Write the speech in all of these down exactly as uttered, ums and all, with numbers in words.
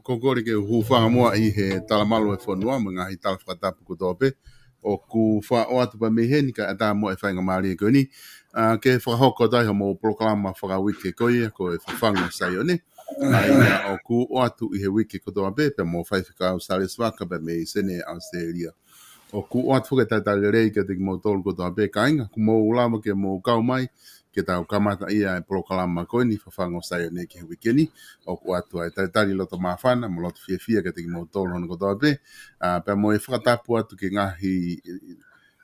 Ko e kole ke u hūfanga muʻa ʻi he talamalu ʻo e fonua mo e ngaahi tala fakatapu kotoa pē ʻoku fakaʻoatu pē mei heni kae ʻatā muʻa e faingamālie ko eni, ā, ke fakahoko atu ai hoʻomou polokalama fakauike ko ia ko e Fafangu ʻo Saione. ʻA ia ʻoku ʻoatu ʻi he uike kotoa pē, pea mo Faifekau Salesi Vaka pea mei Senē, ʻAositelēlia. ʻOku ʻoatu foki e talitali lelei kiate kimoutolu kotoa pē kāinga, kuo mou lava ke mou kau mai, ke tau kamata ʻa e polokalama ko eni Fafangu ʻo Saione ki he uike ni. ʻOku ʻoatu ʻa e talitali loto māfana mo loto fiefia kiate kimoutolu hono kotoa pē, ā, pea mo e fakatapu atu ki he ngaahi,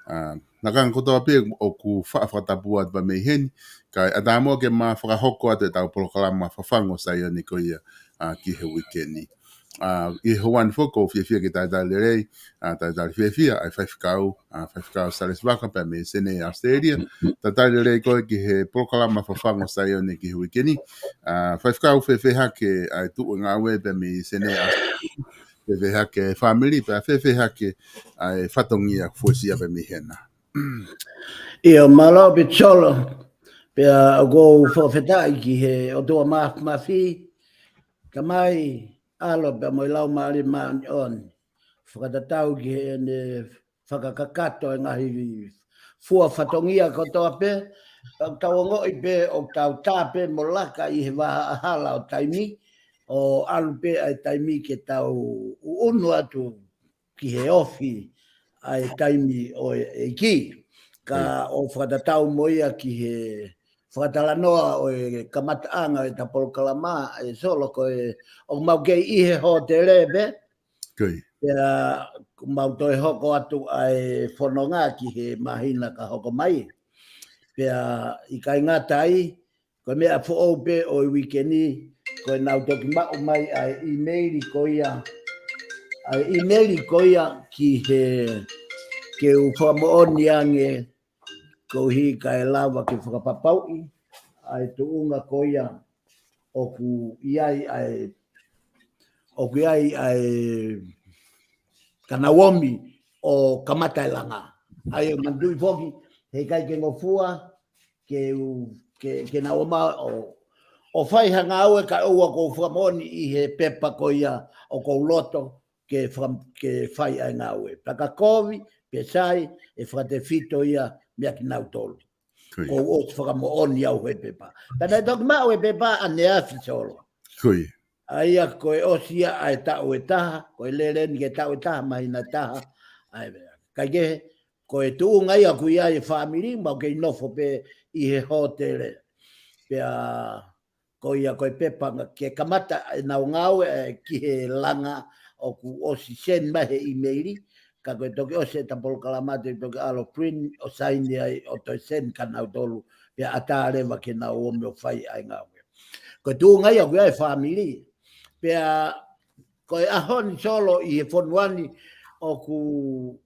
ā, lakanga kotoa pē ʻoku faʻa fakatapu atu pē mei heni, kae ʻatā muʻa ke ma fakahoko atu ʻetau polokalama Fafangu ʻo Saione ko ia, ā, ki he uike ni. Ā, ʻi he ʻaho ni foki ʻoku ou fiefia ke talitali lelei, ā, talitali fiefia ʻa e Faifekau, ā, Faifekau Salesi Vaka pea mei Senē, ʻAositelēlia. Talitali lelei koe ki he polokalama Fafangu ʻo Saione ki he uike ni. Ā, Faifekau, fēfē hake ʻa e tuʻu e ngāue pea mei Senē, ʻAositelēlia? Fēfē hake e fāmili, pea fēfē hake ʻa e fatongia ʻoku fuesia pē mei hena? ʻIo, mālō Pisolo, pea ʻoku ou fakafetaʻi ki he ʻOtua Māfimafi, Tamai, ʻAlo pea mo e Laumālie Māʻoniʻoni. Fakatatau ki heʻene fakakakato e ngaahi fua fatongia kotoa pē, ʻoku tau ongoʻi pē ʻoku tau tā pē mo laka ʻi he vahaʻa hala ʻo taimi, ʻo ʻalu pē ʻa e taimi ke tau ʻuʻunu atu ki he ofi ʻa e taimi ʻo e ʻEiki. Ka ʻoku fakatatau mo ia ki he fakatalanoa ʻo e kamataʻanga ʻo ʻeta polokalama, ʻe Solo, ko e ʻoku mau kei ʻi he hōtele pē. Pea ʻoku mau toe hoko atu ʻa e fononga ki he māhina ka hoko mai. Pea ʻikai ngata ai, ko e meʻa foʻou pē ʻo e uike ni, ko ʻenau toki maʻu mai ʻa e ʻīmeili ko ia, ʻa e ʻīmeili ko ia ki he, ke u fakamoʻoni ange, koeʻuhi kae lava ke fakapapauʻi ʻa e tuʻunga ko ia ʻoku ʻi ai ʻa e, ʻoku ʻi ai ʻa e, ka nau omi ʻo kamata e langa. ʻA ia ʻoku manatuʻi foki, heʻikai ke ngofua ke u, ke, ke nau ō mai ʻo, ʻo fai ha ngāue kae ʻoua kuo u fakamoʻoni ʻi he pepa ko ia ʻoku ou loto ke faka-, ke fai ʻa e ngāue. Pea ka kovi pe sai, ʻe fakatefito ia meia kinautolu. Ko ia. Kuo u ʻosi fakamoʻoni au he pepa. Pea naʻe toki maʻu e pepa ʻaneafi, Solo. Ko ia. ʻA ia ko e ʻosi ia ʻa e taʻu ʻe taha, ko e lele eni ki he taʻu ʻe taha, māhina ʻe taha. ʻA ia, kae kehe, ko e tuʻunga ia ʻoku ʻi ai e fāmili, mau kei nofo pē ʻi he hōtele. Pea ko ia ko e pepa ke kamata ʻenau ngāue, ē, ki he langa ʻoku ʻosi send mai he email, ka ko e toki ʻosi ʻeta polokalama te toki ʻalu print ʻo saini ai ʻo toe send kia nautolu, pea ʻatā leva ke nau ō mai ʻo fai ʻa e ngāue. Ko e tuʻunga ia ʻoku ʻi ai e fāmili. Pea ko e ʻaho ni Solo ʻi he fonua ni ʻoku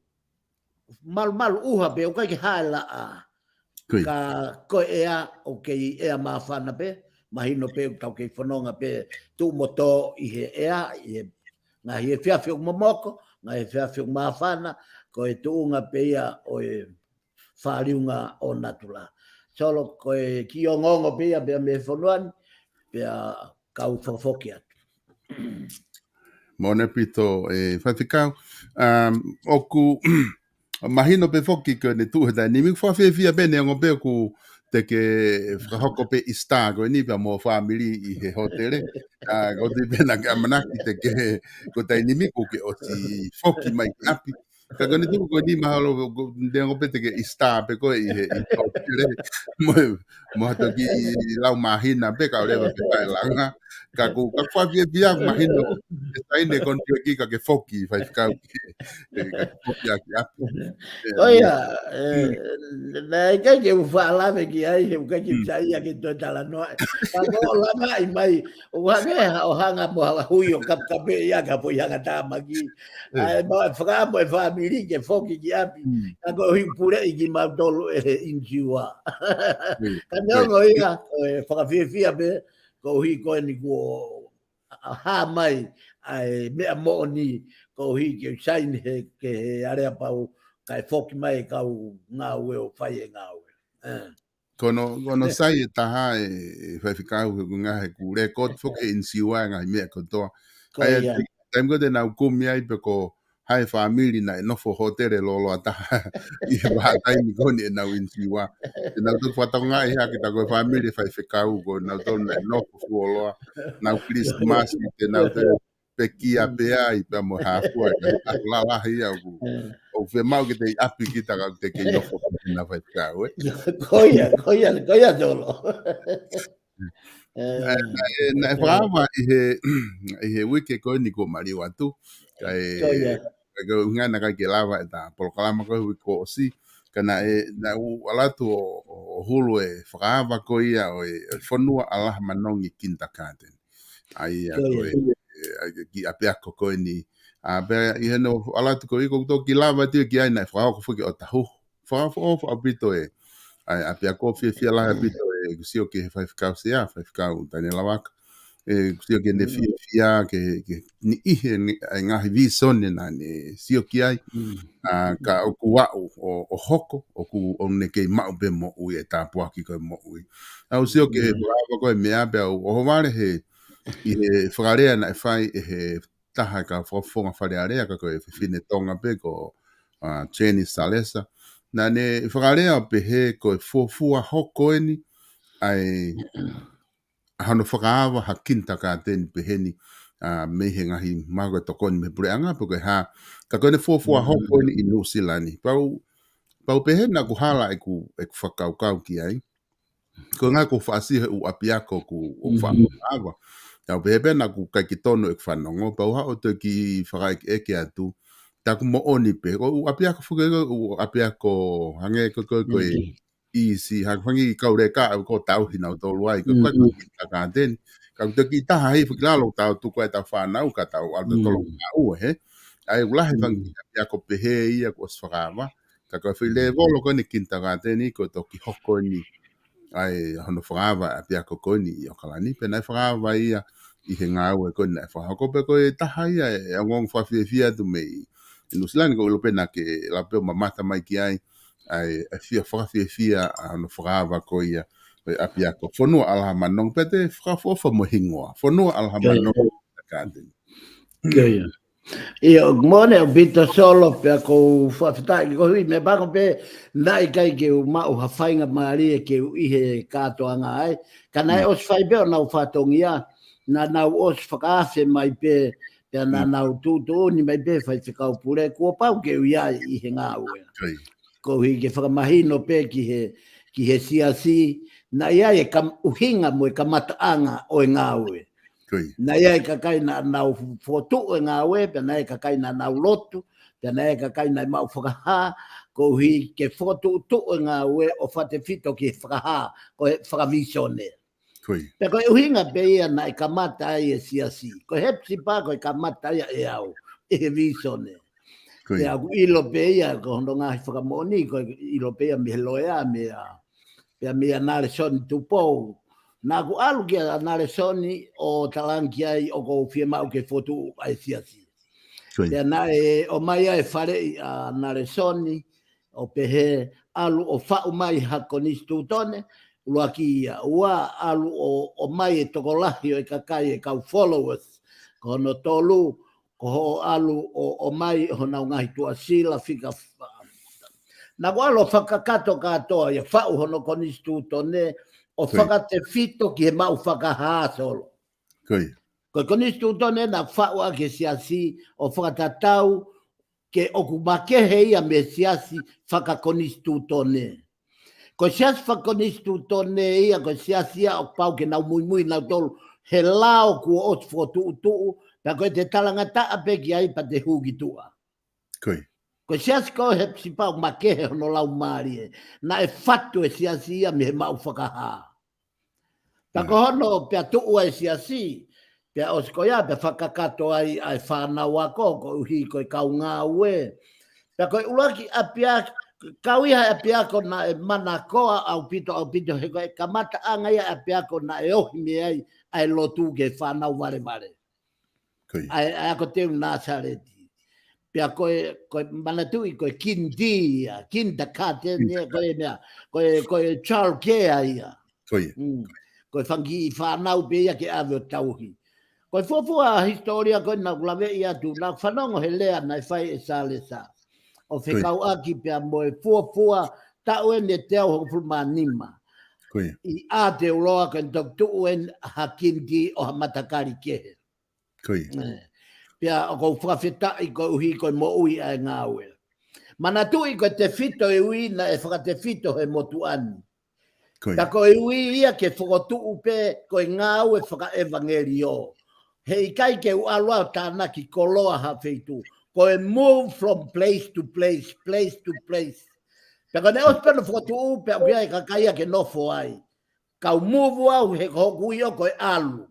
malumalu ʻuha pē ʻoku ʻikai ke hā e laʻā. Ka ko e ʻea ʻoku kei ʻea māfana pē, mahino pē ʻoku tau kei fononga pē tuʻu mo tō ʻi he ʻea, ʻi he ngaahi efiafi ʻoku momoko, ngaahi efiafi ʻoku māfana, ko e tuʻunga pē ia ʻo e fāliunga ʻo natula. Solo ko e kiʻi ongoongo pē ia pea mei he fonua ni, pea kau fakafoki atu. Moʻoni ʻaupito, ē, Faifekau. Um, ʻoku mahino pē foki ko ʻene tuʻu he taimi ni, fakafiefia pē neongo pē ʻoku te ke fakahoko pē Easter ko eni pea mo e fāmili ʻi he hōtele. ʻA, ʻoku ou tui pē naʻa ke ʻamanaki te ke, ko e taimi ni ʻoku ke ʻosi foki mai ki ʻapi. Ka ko ʻene tuʻu ko eni mahalo, ko, neongo pē te ke Easter pē ko ē ʻi he, ʻi he hōtele. Mo, mo ha toki lau māhina pē kae ʻoua leva ke fai e langa. Ka ʻoku, ka ʻoku fakafiefia mahino, ʻe saini e contract ka ke foki, Faifekau ke, ke, ke foki ʻaki ʻapi. Ko ia, ē, naʻe ʻikai ke u faʻa lave ki ai, he ʻoku ʻikai ke u saiʻia ke toe talanoa. Ka ko e langa ʻi mai, ʻoku hangē ha, ʻo hanga mo ha hui ʻo kapekape ia ka poi hanga tāmaki. ʻA e, mau fakaʻamu e fāmili ke foki ki ʻapi. Ka ko e ʻuhi ʻoku puleʻi kimautolu ʻe he insiua. Ka neongo ia, ʻe fakafiefia pē, koeʻuhi ko eni kuo hā mai ʻa e meʻa moʻoni, koeʻuhi ke saini he, ke he aleapau, kae foki mai e kau ngāue ʻo fai e ngāue. Ē. Ko hono, ko hono sai ʻe taha ē, ē Faifekau, he ʻoku ngaahi ʻoku lēkooti foki ʻe he insiua e ngaahi meʻa kotoa. Ko ia. Taimi ko ē te nau kumi ai pe ko hai e fāmili naʻe nofo hōtele lōloa taha ʻi he vahaʻa taimi ko eni ʻenau insiua. Te nau toki fakatokangaʻi hake tā ko e fāmili ʻa Faifekau ko nautolu naʻe nofo fuoloa. Nau Kilisimasi, te nau te pekia pē ai pea mo hāfua e ngaahi ʻaho lalahi ia ʻoku, ʻoku fiemaʻu ke te ʻi ʻapi kita ka te kei nofo pē na Faifekau, ē. Ko ia, ko ia, ko ia Solo. Ē, naʻe, naʻe fakaava ʻi he, ʻi he uike ko eni kuo maliu atu. Kae, ko ia. Kae ʻuhinga naʻe ʻikai ke lava ʻeta polokalama ko e uike kuo ʻosi. Ka naʻe, naʻe u ʻalu atu ʻo, ʻo, ʻo hulu e fakaava ko ia ʻo e, e fonua ʻa Lahamanongi Kindergarten. ʻA ia ko e, ē, ʻa e kiʻi ʻapiako ko eni. ʻA, pea ʻi heʻene ʻalu atu ko ē ʻoku toki lava atu ki ai naʻe fakahoko foki ʻo tahu. Fakaʻofoʻofa ʻaupito ē. ʻA e ʻapiako fiefia lahi ʻaupito ē, ʻoku sio ki he Faifekau Sea, Faifekau Taniela Vaka. Ē, ʻoku sio ki heʻene fiefia, ke, ke niʻihi ʻene, ʻa e ngaahi visone naʻa ne sio ki ai. ʻA, ka ʻoku aʻu ʻo, ʻo hoko, ʻoku, ʻoku ne kei maʻu pē moʻui ʻe tāpuaki ko e moʻui. ʻA, ʻoku sio ki he fakaava ko e meʻa pea ʻoku ʻohovale he, ʻi he fakalea naʻe fai ʻe he taha e kau fakafofonga Fale Alea ka ko e fefine Tonga pē ko, ʻa, Jenny Salesa. Naʻa ne fakalea ʻo pehē ko e fuofua hoko eni, ʻa e, ʻa hono fakaava ha kindergarten peheni, ʻa, mei he ngaahi mahalo ko e tokoni mei he puleʻanga pe ko e hā. Ka ko ʻene fuofua hoko eni ʻi Nuʻusila ni. Pea u, pea u pehē naʻa ku hala ʻeku, ʻeku fakakaukau ki ai. Ko e ʻuhinga ʻoku ou faʻa sio he ʻū ʻapiako ʻoku, ʻoku faʻa fakaava. Pea u pehē pē naʻa ʻoku ʻikai ke tonu ʻeku fanongo, pea u haʻu ʻo toe kiʻi fakaʻekeʻeke atu. Tā ʻoku moʻoni pē, ko e ʻū ʻapiako foki ko e ʻū ʻapiako hangē ko e, ko e, ko e ʻi si, hangē ko e kau leka, ʻoku tauhi nautolu ai, ko e, ko e, ko e kindergarten. Ka ʻoku toe kiʻi taha hifo ki lalo tau tuku ai ʻetau fānau, ka tau ʻalu ʻo tolonga ʻo hē. ʻA ia ʻoku lahi e fanga kiʻi ʻapiako pehē ia kuo ʻosi fakaava. Ka ko e foʻi lēvolo ko eni kindergarten ko e toki hoko eni ʻa e hono fakaava ʻapiako ko eni ʻi ʻAokalani. Pea naʻe fakaava ia ʻi he ngāue ko eni naʻe fakahoko pea ko e taha ia e ongoongo fakafiefia atu mei ʻi Nuʻusila ni, ʻoku ou ʻilo pē naʻa ke lava pē ʻo mamata mai ki ai, ʻa e, ʻa e fie fakafiefia ʻa hono fakaava ko ia ʻo e ʻapiako. Fonua ʻa Lahamanongi, pea te fakaʻofoʻofa mo e hingoa. Fonua ʻa Lahamanongi Kindergarten. Ko ia. ʻIo, moʻoni ʻaupito Solo pea ʻoku ou fakafetaʻi koeʻuhi meʻapango pē naʻe ʻikai ke u maʻu ha faingamālie ke u ʻi he kātoanga ai. Ka naʻe ʻosi fai pē ʻenau fatongia, naʻa nau ʻosi fakaafe mai pē, pea naʻa nau tuʻutuʻuni mai pē Faifekau Pule, kuo pau ke u ʻi ai ʻi he ngāue. Ko ia. koeʻuhi ke fakamahino pē ki he, ki he siasi, naʻe ʻi ai e kam-, ʻuhinga mo e kamataʻanga ʻo e ngāue. Naʻe ʻi ai e kakai naʻa nau fokotuʻu e ngāue, pea naʻe ʻi ai e kakai naʻa nau lotu, pea naʻe ʻi ai e kakai naʻe maʻu fakahā, koeʻuhi ke fokotuʻutuʻu e ngāue ʻo fakatefito ki he fakahā, ko e fakavīsone. Pea ko e ʻuhinga pē ia naʻe kamata ai e siasi. Ko Hepsipa ko e kamata ia ʻe au, ʻi he vīsone. Pea ʻoku ʻilo pē ia, ko hono ngaahi fakamoʻoni, ko e ʻilo pē ia mei he loea, mei a, pea mei a Nalesoni Tupou. Naʻa ku ʻalu kia Nalesoni ʻo talaange ki ai ʻoku ou fiemaʻu ke fokotuʻu ʻa e siasi. Pea naʻe ʻomai ai e faleʻi ʻa Nalesoni, ʻo pehē ʻalu ʻo faʻu mai ha konisitūtone, ʻuluaki ia, ua ʻalu ʻo, ʻomai e tokolahi ʻo e kakai e kau followers, ko hono tolu, ko hoʻo ʻalu ʻo, ʻomai honau ngaahi tuʻasila fika fa-, naʻa ku ʻalu ʻo fakakakato kātoa ia faʻu hono konisitūtone ʻo fakatefito ki he maʻu fakahā Solo. Ko e konisitūtone naʻe faʻu ʻaki e siasi ʻo fakatatau ke ʻoku makehe ia mei he siasi fakakonisitūtone. Ko e siasi fakakonisitūtone ia, ko e siasi ia ʻoku pau ke nau muimui nautolu he lao kuo ʻosi fokotuʻutuʻu, pea ko e te talangataʻa pē ki ai pea te hū ki tuʻa. Ko e siasi ko Hepsipa ʻoku makehe hono laumālie, naʻe fatu e siasi ia mei he maʻu fakahā. Pea ko hono pea tuʻu ai e siasi, pea ʻosi ko ia, pea fakakakato ai ʻa e fānau ako, koeʻuhi ko e kau ngāue. Pea ko e ʻuluaki ʻapiako, kau ia he ʻapiako naʻe manakoa ʻaupito, ʻaupito, he ko e kamataʻanga ia ʻapiako naʻe ohi mei ai ʻa e lotu ki he fānau valevale. ʻA e, ʻa e ako teu Nāsaleti. Pea ko e, ko e manatuʻi ko e kindy ia, kindergarten ia, ko e meʻa, ko e, ko e child care ia. Ko e fanga kiʻi fānau pē ia ke ʻave ʻo tauhi. Ko e fuofua hisitōlia ko ē naʻa ku laveʻi atu, naʻa ku fanongo he lea naʻe fai ʻe Salesa ʻo fekauʻaki pea mo e fuofua taʻu ʻe teau hongofulu mā nima. ʻI ʻAotearoa ko e toki tuʻu ʻeni ha kindy ʻo ha matakali kehe. Pea ʻoku ou fakafetaʻi koeʻuhi ko e moʻui ʻa e ngāue. Manatuʻi ko e tefito e ui naʻe fakatefito he motuʻa ni. Pea ko e ui ia ke fokotuʻu pē ko e ngāue fakaʻevangeliō. He ʻikai ke u ʻalu au ʻo tānaki koloa ha feituʻu. Ko e move from place to place, place to place. Pea ko ʻene ʻosi pē hono fokotuʻu, pea ʻoku ʻi ai e kakai ia ke nofo ai. Kau move au he ko hoku ui ʻoku ko e ʻalu.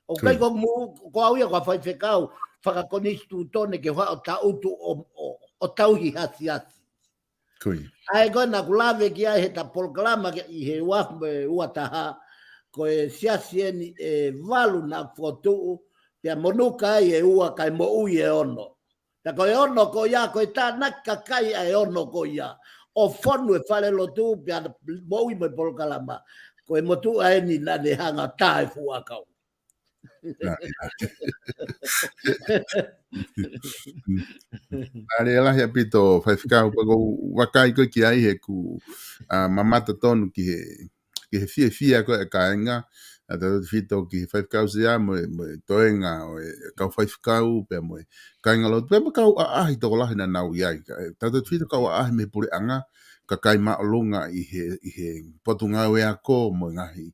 ʻOku ʻikai ko hoku move, ko au ia ko ha faifekau fakakonisitūtone ke u haʻu ʻo tangutu ʻo, ʻo, ʻo tauhi ha siasi. ʻA ē ko ē naʻa ku lave ki ai he ta polokalama ʻi he ua, ua taha, ko e siasi ʻeni ʻe valu naʻa ku fokotuʻu, pea monuka ai e ua kae moʻui e ono. Pea ko e ono ko ia, ko e tānaki kakai ʻa e ono ko ia ʻo fonu e falelotu pea moʻui mo e polokalama. Ko e motuʻa ʻeni naʻa ne hanga ʻo tā e fuʻu ʻakau. Mālie lahi ʻaupito, Faifekau, pea ʻoku ou vakai ko ē ki ai he ʻoku, ʻa, mamata tonu ki he, ki he fiefia ko ē ʻa e kāinga, ʻa, tautautefito ki he Faifekau Sea mo e, mo e toenga ʻo e kau faifekau, pea mo e kāingalotu, pea mo e kau ʻaʻahi tokolahi naʻa nau ʻi ai. Ka, ʻe, tautautefito kau ʻaʻahi mei he puleʻanga, kakai māʻolunga ʻi he, ʻi he potungāue ako mo e ngaahi,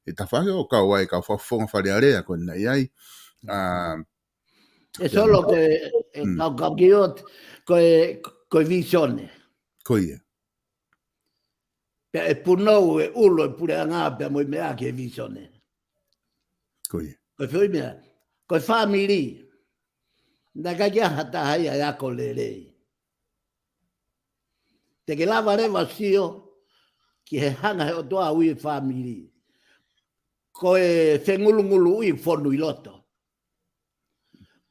ʻe tafaʻaki ʻo kau ai, kau fakafofonga Fale Alea ko ē naʻe ʻi ai. ʻA, ʻE Solo ko e, ʻe kau kau ki ot, ko e, ko e vīsone. Ko ia. Pea ʻe punou e ʻulu e puleʻanga pea mo e meʻa ki he vīsone. Ko ia. Ko e foʻi meʻa. Ko e fāmili. Naʻe ʻikai ke ʻi ai ha taha ia ʻe ako lelei. Te ke lava leva ʻo sio ki he hanga he ʻOtua ʻo ui e fāmili. Ko e fengulunguluʻi fonu ʻi loto.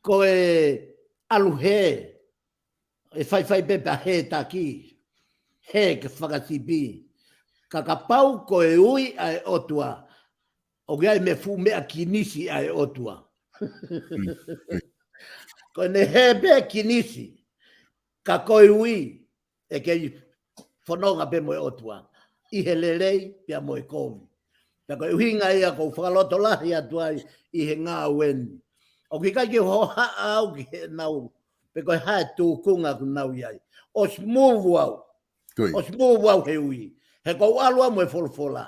Ko e ʻalu hē, ʻe faifai pē pea hē taki, hē ke fakasipi. Ka kapau ko e ui ʻa e ʻOtua, ʻoku ʻi ai e meʻa fuʻu meʻa kinisi ʻa e ʻOtua. Ko ʻene hē pē kinisi, ka ko e ui, ʻe kei fononga pē mo e ʻOtua ʻi he lelei pea mo e kovi. Pea ko e ʻuhinga ia ʻoku ou fakalotolahi atu ai ʻi he ngāue ni. ʻOku ʻikai ke u hohaʻa au ki heʻenau, pe ko e hā e tūkunga ʻoku nau ʻi ai. ʻOsi move au. Ko ia. ʻOsi mou vau he ui. He ʻoku ou ʻalu au mo e folofola.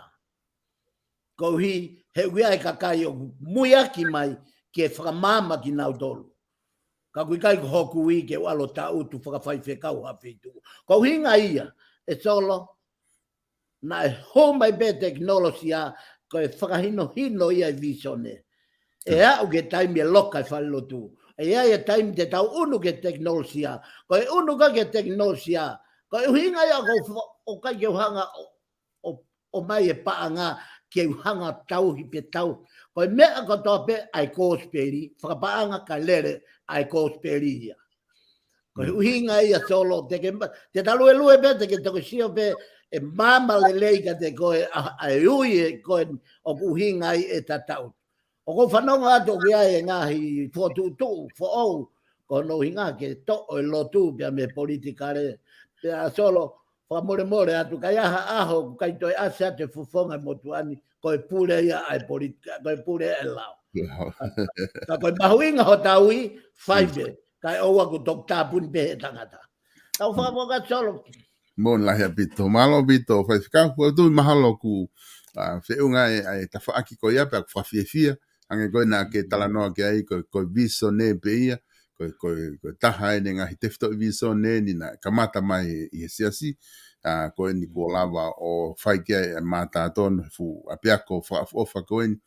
Koeʻuhi, he ui ai e kakai ʻoku muiaki mai ke fakamaama kinautolu. Ka ʻoku ʻikai ko hoku ui ke u ʻalu ʻo taʻutu fakafaifekau ha feituʻu. Ko e ʻuhinga ia, ʻe Solo, naʻe hū mai pē tekinolosia, ko e fakahinohino ia e visone. ʻE aʻu ki he taimi ʻe loka e falelotu. ʻE ʻi ai e taimi te tau ʻunu ki he tekinolosia. Ko e ʻunu ko ē ki he tekinolosia, ko e ʻuhinga ia ʻoku ou fo-, ʻoku ʻikai ke u hanga ʻo, ʻo, ʻomai e paʻanga ke u hanga ʻo tauhi pe tau. Ko e meʻa kotoa pē ʻa e kosipeli, fakapaʻanga kae lele ʻa e kosipeli ia. Ko e ʻuhinga ia Solo, te ke ma-, te ta luelue pē, te ke toki sio pē, ʻe maama lelei kiate koe ʻa, ʻa e ui ē ko ē ʻoku ʻuhinga ai ʻeta taʻutu. ʻOku ou fanongo atu ʻoku ʻi ai e ngaahi fokotuʻutuʻu foʻou, ko hono ʻuhinga ke toʻo e lotu pea mei he politikale. Pea Solo, fakamolemole atu, ka ʻi ai ha ʻaho ʻoku ʻikai toe ʻasi atu e fofonga e motuʻa ni, ko e pule ia ʻa e politika, ko e pule ʻa e lao. Ka ko e mahuʻinga hotau ui, fai pē, kae ʻoua kuo toki tāpuni pē ʻe he tangata. Tau fakafofonga Solo. Mālō lahi ʻaupito, mālō ʻaupito, Faifekau, ʻoku ou tui mahalo ʻoku, ʻa, feʻunga e, ʻa e tafaʻaki ko ia pea ʻoku fakafiefia, hangē ko ē naʻa ke talanoa ki ai, ko, ko e visone pē ia, ko, ko, ko e taha ʻene ngaahi tefitoʻi visone ni naʻe kamata mai ʻi he siasi, ʻa, ko eni kuo lava ʻo fai ki ai e mātā tonu, he fuʻu ʻapiako fakaʻofoʻofa ko eni,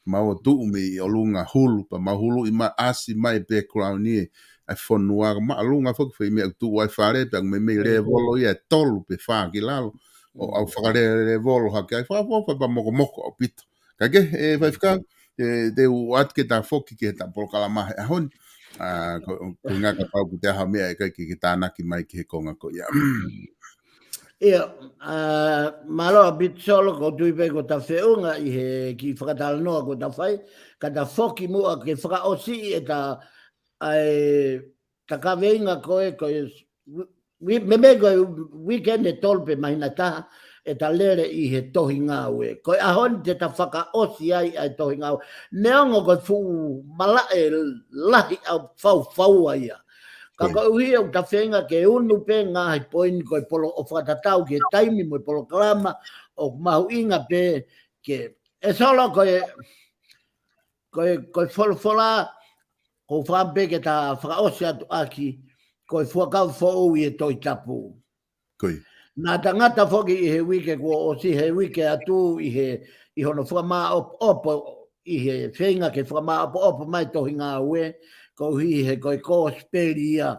mau ō tuʻu mei ʻolunga hulu, pea mau huluʻi mai ʻasi mai background ē, ʻa e fonua, māʻolunga foki foʻi meʻa ʻoku tuʻu ai fale, pea ʻoku meimei lēvolo ia ʻe tolu pe fā ki lalo, ʻo ʻau fakalēvolo hake ai, fakaʻofoʻofa pea mokomoko ʻaupito. Ka ke, ʻe Faifekau, ʻe, te u ʻoatu ke ta foki ki heʻeta polokalama he ʻaho ni. ʻA, ko, ko e ʻuhinga kapau ʻoku ʻi ai ha meʻa ʻe ʻikai ke, ke tānaki mai ki he konga ko ia. ʻIo, ʻa, mālō ʻaupito Solo, ʻoku ou tui pē kuo ta feʻunga ʻi he kiʻi fakatalanoa kuo ta fai, ka ta foki muʻa ke fakaʻosi ʻeta, ʻa e, ta kaveinga ko ē, ko e, wi-, meimei ko e weekend ʻe tolu pe māhina ʻe taha, ʻeta lele ʻi he tohi ngāue. Ko e ʻaho ni te ta fakaʻosi ai ʻa e tohi ngāue. Neongo ko e fuʻu malaʻe lahi ʻa e faufaua ia. Ka koeʻuhi ʻoku ta feinga ke unu pē ngaahi poini ko e polo ʻo fakatatau ki he taimi mo e polokalama ʻoku mahuʻinga pē ke, ʻe Solo ko e, ko e, ko e folofola, ʻoku ou fakaʻamu pē ke ta fakaʻosi atu ʻaki, ko e fuakava foʻou ʻi he Tohi Tapu. Ko ia. Naʻa ta ngata foki ʻi he uike kuo ʻosi he uike atu ʻi he, ʻi hono fakamāʻopoʻopo, ʻi he feinga ke fakamāʻopoʻopo mai tohi ngāue, koeʻuhi he ko e kosipeli ia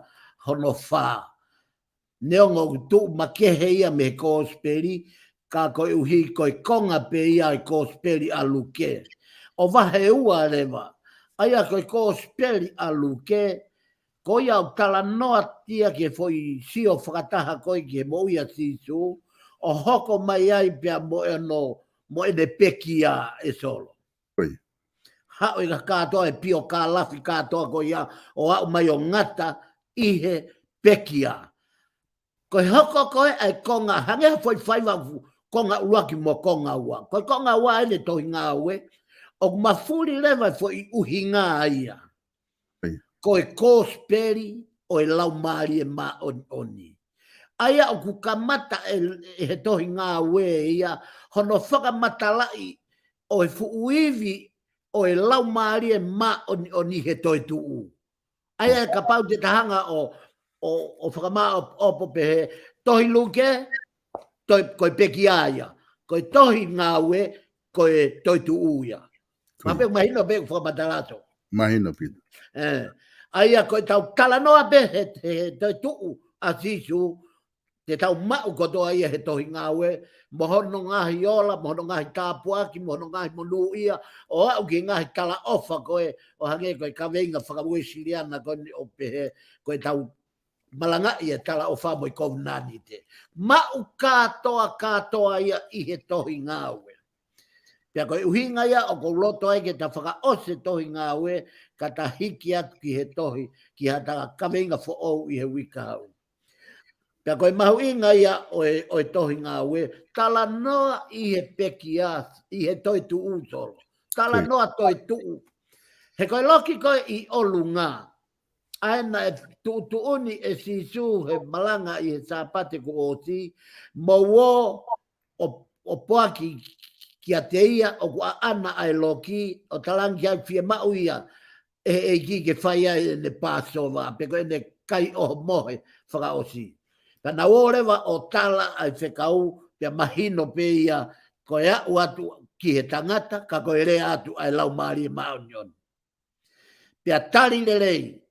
hono fā. Neongo ʻoku tuʻu makehe ia mei he kosipeli, ka koeʻuhi ko e konga pē ia e kosipeli ʻa Luke. ʻO vahe ua leva, ʻa ia ko e kosipeli ʻa Luke, ko ia ʻoku talanoa ʻia ki he foʻi sio fakataha ko ē ki he moʻui ʻa Sīsū, ʻo hoko mai ai pea mo ʻene, mo ʻene pekia ʻe Solo. Ko ia. Haʻu e kātoa e piokālafi kātoa ko ia ʻo aʻu mai ʻo ngata ʻi he pekia. Ko e hoko ko ē ʻa e konga, hangē ha foʻi faiva ʻoku konga ʻuluaki mo konga ua. Ko e konga ua ʻene tohi ngāue, ʻoku mafuli leva e foʻi ʻuhinga ia. Ko ia. Ko e kosipeli ʻo e Laumālie Māʻoniʻoni. ʻA ia ʻoku kamata ʻe, ʻe he tohi ngāue ia, hono fakamatalaʻi ʻo e fuʻu ivi ʻo e Laumālie Māʻoniʻoni he toetuʻu. ʻA ia kapau te ta hanga ʻo, ʻo, ʻo fakamāʻopoʻopo pehē, tohi Luke, toi, ko e pekia ia. Ko e tohi ngāue, ko e toetuʻu ia. Ko ia. Mahino pē ʻoku fakamatala Solo. Mahino ʻaupito. ʻE, ʻa ia ko ʻetau talanoa pē he, he, he toetuʻu ʻa Sīsū, te tau maʻu kotoa ia he tohi ngāue, mo hono ngaahi ola, mo hono ngaahi tāpuaki, mo hono ngaahi monūʻia, ʻo aʻu ki he ngaahi talaʻofa ko ē, ʻo hangē ko e kaveinga faka-Uēsiliana ko eni ʻo pehē, ko ʻetau malangaʻi e talaʻofa mo e kovinānite. Maʻu kātoa, kātoa ia ʻi he tohi ngāue. Pea ko e ʻuhinga ia ʻoku ou loto ai ke ta fakaʻosi e tohi ngāue, ka ta hiki atu ki he tohi, ki haʻata kaveinga foʻou ʻi he uike kahaʻu. Pea ko e mahuʻinga ia ʻo e, ʻo e tohi ngāue, talanoa ʻi he pekia, ʻi he toetuʻu Solo. Talanoa toetuʻu. He ko e loki ko ē ʻi ʻolunga. ʻa ē naʻe tuʻutuʻuni ʻe Sīsū he malanga ʻi he Sāpate kuo ʻosi, mou ō ʻo, ʻo poaki kiate ia ʻoku ʻaʻana ʻa e loki, ʻo talaange ki ai fiemaʻu ia ʻe he ʻEiki ke fai ai ʻene Pāsova, pe ko ʻene kai ʻohomohe fakaʻosi. Pea nau ō leva ʻo tala ʻa e fekau, pea mahino pē ia ko e aʻu atu ki he tangata, ka ko e lea atu ʻa e Laumālie Māʻoniʻoni. Pea tali lelei,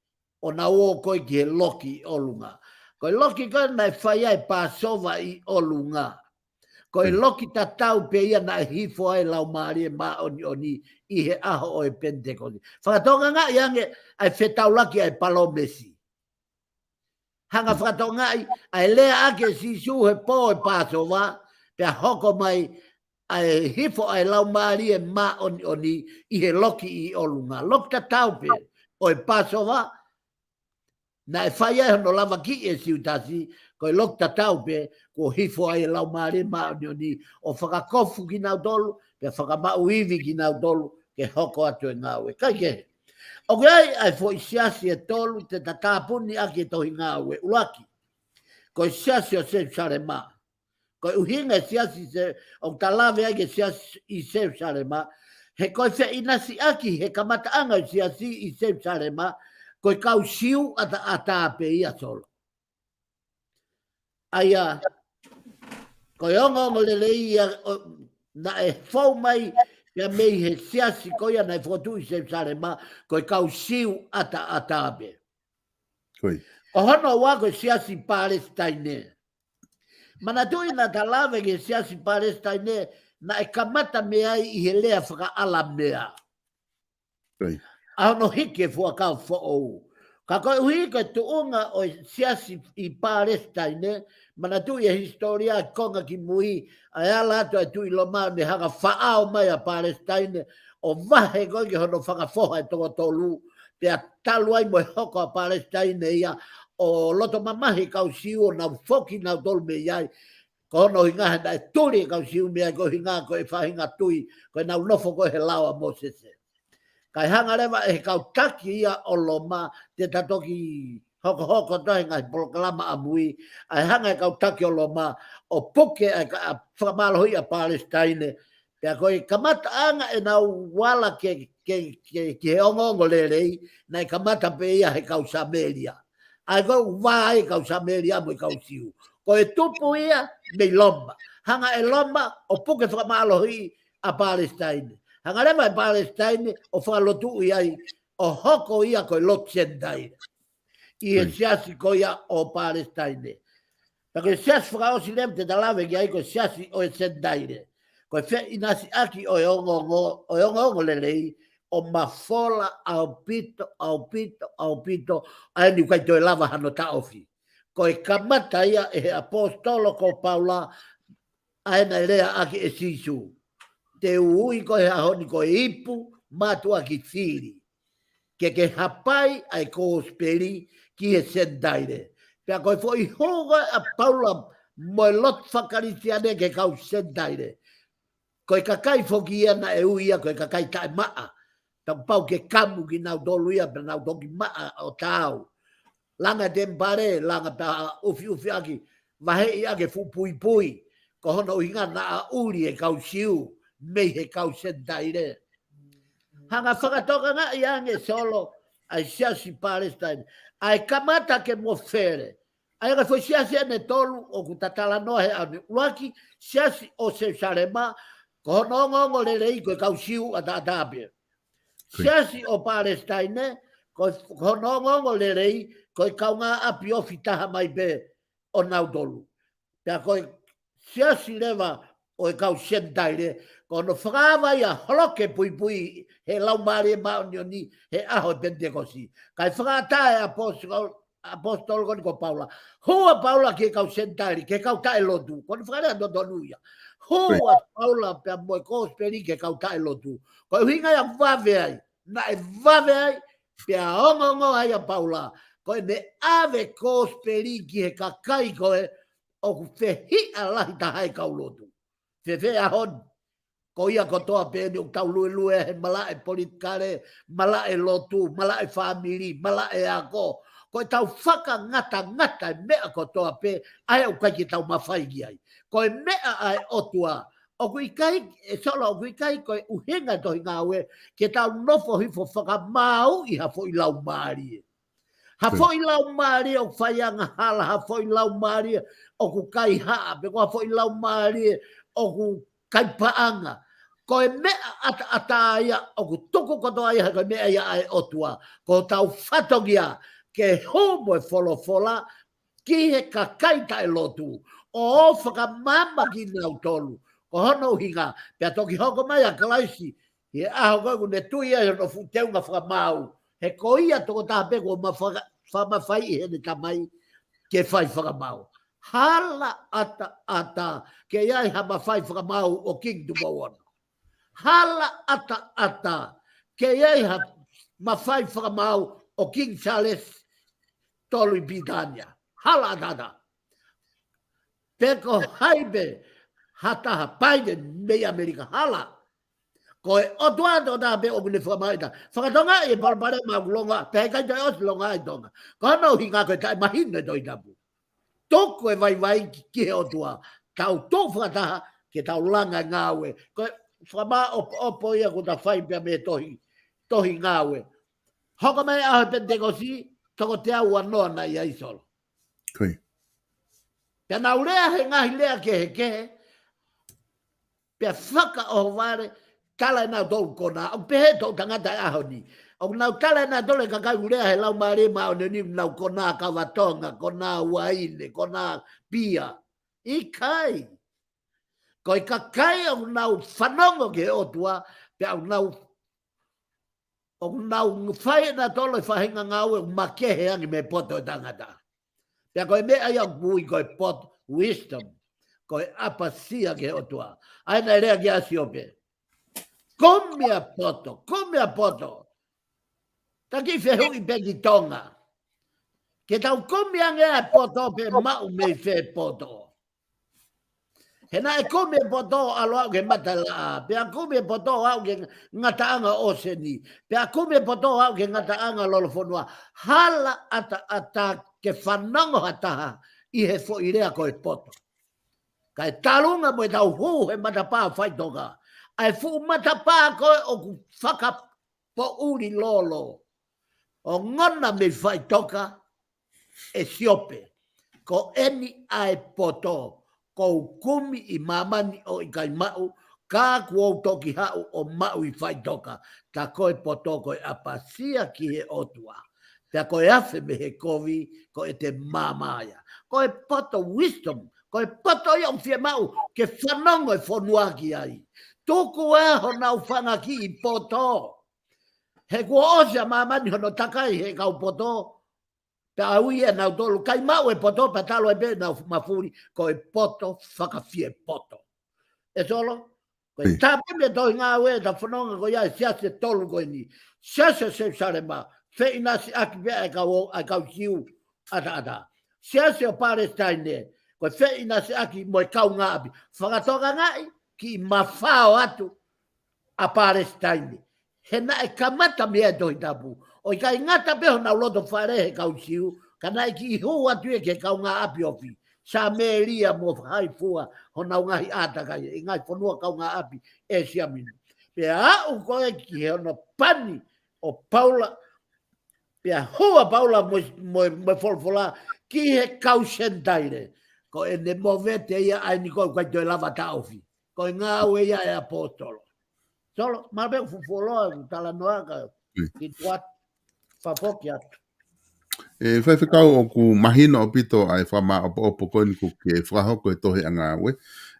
ʻo nau ō ko ē ki he loki ʻi ʻolunga. Ko e loki ko ē naʻe fai ai e Pāsova ʻi ʻolunga, ko e loki tatau pē ia naʻe hifo ai e Laumālie Māʻoniʻoni ʻi he ʻaho ʻo e Penitekosi. Fakatokangaʻi ange ʻa e fetaulaki ʻa e palōmesi. Hanga fakatokangaʻi ʻa e lea ʻaki ʻe Sīsū he pō ʻo e Pāsova, pea hoko mai ʻa e hifo ʻa e Laumālie Māʻoniʻoni ʻi he loki ʻi ʻolunga. Loki tatau pē ʻo e Pāsova, naʻe fai ai hono lavakiʻi ʻe Siutasi, ko e loki tatau pē kuo hifo ai e Laumālie Māʻoniʻoni ʻo fakakofu kinautolu, pea fakamaʻu ivi kinautolu ke hoko atu e ngāue. Kaikehe, ʻoku ʻi ai ʻa e foʻi siasi ʻe tolu te ta tāpuni ʻaki e tohi Ngāue. ʻUluaki, ko e siasi ʻo Selusalema. Ko e ʻuhinga e siasi se, ʻoku ta lave ai ki he siasi ʻi Selusalema, he ko e feʻinasiʻaki he kamataʻanga e siasi ʻi Selusalema, ko e kau Siu ʻataʻatā pē ia, Solo. ʻA ia, ko e ongoongolelei ia ʻo, naʻe fou mai ia mei he siasi ko ia naʻe fokotuʻu ʻi Selusalema, ko e kau Siu ʻataʻatā pē. Ko hono ua ko e siasi Palesitaine. Manatuʻi naʻa ta lave ki he siasi Palesitaine, naʻe kamata mei ai ʻi he lea fakaʻAlamea. ʻA hono hiki e Fuakava Foʻou. Ka koeʻuhi ko e tuʻunga ʻo e siasi ʻi Palesitaine, manatuʻi e hisitōlia ʻa e konga kimui, ʻa e ala atu ʻa e Tuʻi Loma ʻo ne hanga faʻao mai ʻa Palesitaine, ʻo vahe ko ē ki hono fanga foha ʻe toko tolu, pea talu ai mo e hoko ʻa Palesitaine ia, ʻo loto mamahi e kau Siu ʻo nau foki nautolu mei ai, ko hono ʻuhinga he naʻe tuli e kau Siu mei ai ko e ʻuhinga ko e faʻahinga tui, ko ʻenau nofo ko ē he lao ʻa Mōsese. Kae hanga leva ʻe he kau taki ia ʻo Loma, te ta toki hokohoko atu he ngaahi polokalama ʻamui, ʻa e hanga ʻe he kau taki ʻo Loma ʻo puke ʻa e ka-, ʻa e fakamālohiʻi ʻa Palesitaine. Pea ko e kamataʻanga ʻenau ala ke, ke, ke, ki he ongoongolelei, naʻe kamata pē ia he kau Samēlia. ʻA ia ko e ʻuhinga e kau Samēlia mo e kau Siu. Ko e tupu ia mei Loma. Hanga ʻe Loma ʻo puke fakamālohiʻi ʻa Palesitaine. Hanga leva ʻe Palesitaine ʻo fakalotuʻi ai ʻo hoko ia ko e lotu Senitaile. ʻI he siasi ko ia ʻo Palesitaine. Pea ko e siasi fakaʻosi leva te ta lave ki ai ko e siasi ʻo e Senitaile. Ko e feʻinasiʻaki ʻo e ongoongo, ʻo e ongoongolelei, ʻo mafola ʻaupito, ʻaupito, ʻaupito, ʻa eni ʻoku ʻikai toe lava hano taʻofi. Ko e kamata ia ʻe he ʻapositolo ko Paula, ʻa ē naʻe lea ʻaki ʻe Sīsū. Te u ui koe he ʻaho ni ko e ipu mātuʻaki fili. Ke ke hapai ʻa e kosipeli ki he Senitaile. Pea ko e foʻi hū ko ē ʻa Paula mo e lotu faka-Kalisitiane ki he kau Senitaile. Ko e kakai foki ia naʻe ui ia ko e kakai taʻemaʻa. Tau pau ke kamu kinautolu ia pea nau toki maʻa ʻo taau. Langa temipale, langa pea ʻufiʻufi ʻaki, vaheʻi ʻaki e fuʻu puipui. Ko hono ʻuhinga naʻa ʻuli e kau Siu mei he kau Senitaile. Hanga fakatokangaʻi ange Solo ʻa e siasi Palesitaine. ʻA e kamata ke mofele. ʻA ia ko e foʻi siasi ʻeni ʻe tolu ʻoku ta talanoa he ʻaho ni. ʻUluaki, siasi ʻo Selusalema, ko hono ongoongolelei ko e kau Siu ʻataʻatā pē. Siasi ʻo Palesitaine, ko, ko hono ongoongolelei ko e kaungāʻapi ofi taha mai pē ʻo nautolu. Pea ko e siasi leva ʻo e kau Senitaile, ko hono fakaava ia holoke puipui he Laumālie Māʻoniʻoni he ʻaho e Penitekosi. Kae fakaʻatā e ʻapositolo, ʻapositolo ko eni ko Paula. Hū ʻa Paula ki he kau Senitaile, ki he kau taʻelotu. Ko hono fakalea totonu ia. Hū ʻa Paula pea mo e kosipeli ki he kau taʻelotu. Ko e ʻuhinga ia vave ai. Naʻe vave ai, pea ongoongo ai ʻa Paula. Ko ʻene ʻave kosipeli ki he kakai ko ē ʻoku fehiʻa lahi taha e kau lotu. Fēfē ʻaho ni? Ko ia kotoa pē eni ʻoku tau luelue he malaʻe politikale, malaʻe lotu, malaʻe fāmili, malaʻe ako. Ko ʻetau fakangatangata e meʻa kotoa pē, ʻa ia ʻoku ʻikai ke tau mafai ki ai. Ko e meʻa ʻa e ʻOtua, ʻoku ʻikai, ʻe Solo, ʻoku ʻikai ko e ʻuhinga e tohi Ngāue ke tau nofo hifo fakamāuʻi ha foʻi laumālie. Ha foʻi laumālie ʻoku fai angahala, ha foʻi laumālie ʻoku kaihaʻa, pe ko ha foʻi laumālie ʻoku kai paʻanga. Ko e meʻa ʻataʻatā ia ʻoku tuku kotoa ia, ko e meʻa ia ʻa e ʻOtua. Ko hotau fatongia ke hū mo e folofola ki he kakai taʻelotu, ʻo fakamāmani kinautolu. Ko hono ʻuhinga, pea toki hoko mai ʻa Kalaisi, ʻi he ʻaho ko ē ʻoku ne tui ai hono fuʻu teunga fakamaau. He ko ia tokotaha pē kuo mafaka-, fakamafaiʻi heʻene Tamai ke fai fakamaau. Hala ʻataʻatā ke ʻi ai ha mafai fakamaau ʻo Kingi Tupou Ono. Hala ʻataʻatā ke ʻi ai ha mafai fakamaau ʻo Kingi Sālesi Tolu ʻi Pilitānia. Hala ʻataʻatā. Pe ko hai pē ha taha, Paipeni mei ʻAmelika, hala. Ko e ʻOtua tokotaha pē ʻoku ne fakamāuʻi ta. Fakatonga e palopalema ʻoku longoaʻa, pea ʻikai toe ʻosi longoaʻa ʻi Tonga. Ko hono ʻuhinga ko e taʻemahino e Tohi Tapu. Tuku e vaivai ki, ki he ʻOtua. Tau tuʻu fakataha ke tau langa e ngāue. Ko e fakamāʻopoʻopo ia kuo ta fai pea mei he tohi, tohi Ngāue. Hoko mai ʻaho Penitekosi, toko teau uanoa naʻe ʻi ai, Solo. Ko ia. Pea nau lea he ngaahi lea kehekehe, pea fakaʻohovale, tala ʻenautolu konā, ʻoku pehē toʻutangata e ʻaho ni. ʻOku nau tala ʻenautolu e kakai ʻoku lea he Laumālie Māʻoniʻoni, nau konā kava Tonga, konā uaine, konā pia. ʻIkai. Ko e kakai ʻoku nau fanongo ki he ʻOtua, pea ʻoku nau ʻoku nau fai ʻenautolu e faʻahinga ngāue ʻoku makehe ange mei he poto ʻo e tangata. Pea ko e meʻa ia ʻoku ui ko e poto, wisdom, ko e ʻapasia ki he ʻOtua. ʻA ia naʻe lea ki ai ʻa Siope. Kumi ʻa e poto, kumi ʻa e poto. Ta kiʻi fehuʻi pē ki Tonga. Ke tau kumi ange ʻa e poto pe maʻu mei fē poto. He naʻe kumi e poto ʻo ʻalu ʻo aʻu ki he matalaʻā, pea kumi e poto ʻo aʻu ki he ngataʻanga ʻōseni, pea kumi e poto ʻo aʻu ki he ngataʻanga lolofonua. Hala ʻataʻatā ke fanongo ha taha ʻi he foʻi lea ko e poto. Kae talunga mo ʻetau hū he matapā faʻitoka. ʻA e fuʻu matapā ko ē ʻoku fakapoʻuli lolo. Ongona mei faʻitoka, ʻe Siope. Ko eni ʻa e poto, kuo u kumi ʻi māmani ʻo ʻikai maʻu, ka kuo u toki haʻu ʻo maʻu ʻi faʻitoka. Ta ko e poto ko e ʻapasia ki he ʻOtua. Pea ko e afe mei he kovi, ko ʻete maama ia. Ko e poto wisdom, ko e poto ia ʻoku fiemaʻu ke fanongo e fonua ki ai. Tuku ā honau fanga kiʻi poto. He kuo ʻosi ʻa māmani hono takai he kau poto. Pea ui ʻenautolu, ʻikai maʻu e poto, pea talu ai pē ʻenau mafuli, ko e poto fakafiepoto. ʻE Solo, ko e tāpuni e tohi Ngāue ʻeta fononga ko ia he siasi ʻe tolu ko eni. Siasi ʻo Selusalema, feʻinasiʻaki pē ʻa e kau, ʻa e kau Siu ʻataʻatā. Siasi ʻo Palesitaine, ko e feʻinasiʻaki mo e kaungāʻapi. Fakatokangaʻi, kiʻi mafao atu ʻa Palesitaine. He naʻe kamata mei ai e Tohi Tapu. ʻO ʻikai ngata pē honau loto fale he kau Siu, ka naʻe kiʻi hū atu ia ki he kaungāʻapi ofi. Samēlia mo hai fua honau ngaahi ʻātakai, ʻi he ngaahi fonua kaungāʻapi ʻĒsia Minu. Pea aʻu ko ē ki he hono pani ʻo Paula, pea hū ʻa Paula mo, mo, mo e folofola ki he kau Senitaile. Ko ʻene movete ia ʻa eni ko ē ʻoku ʻikai toe lava taʻofi. Ko e ngāue ia ʻa e ʻaposetolo. Solo, mahalo pē ʻoku fuʻu fuoloa ʻeku talanoa ka kiʻi tuat fafoki atu. ʻE, Faifekau, ʻoku mahino ʻaupito ʻa e fakamāʻopoʻopo ko eni kuo ke fakahoko he tohi ʻa Ngāue.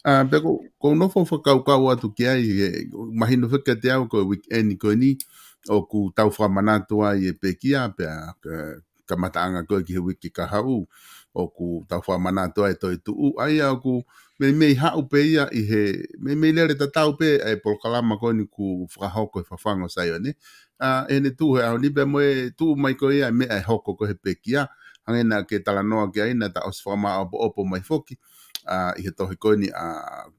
ʻA, pea ko, ko u nofo fakakaukau atu ki ai, he, mahino fekete au ko e weekend ko eni, ʻoku tau fakamanatu ai e pekia, pea, ka, kamataʻanga ko ē ki he uike kahaʻu, ʻoku tau fakamanatu ai e toetuʻu, ʻa ia ʻoku meimei haʻu pē ia ʻi he, meimei lele tatau pē ʻa e polokalama ko eni kuo fakahoko he Fafangu ʻo Saione. ʻA, ʻene tuʻu he ʻaho ni pea mo e tuʻu mai ko ia e meʻa ʻe hoko ko ē he pekia, hangē naʻa ke talanoa ki ai naʻa ta ʻosi fakamāʻopoʻopo mai foki. ʻa, ʻi he tohi ko eni ʻa,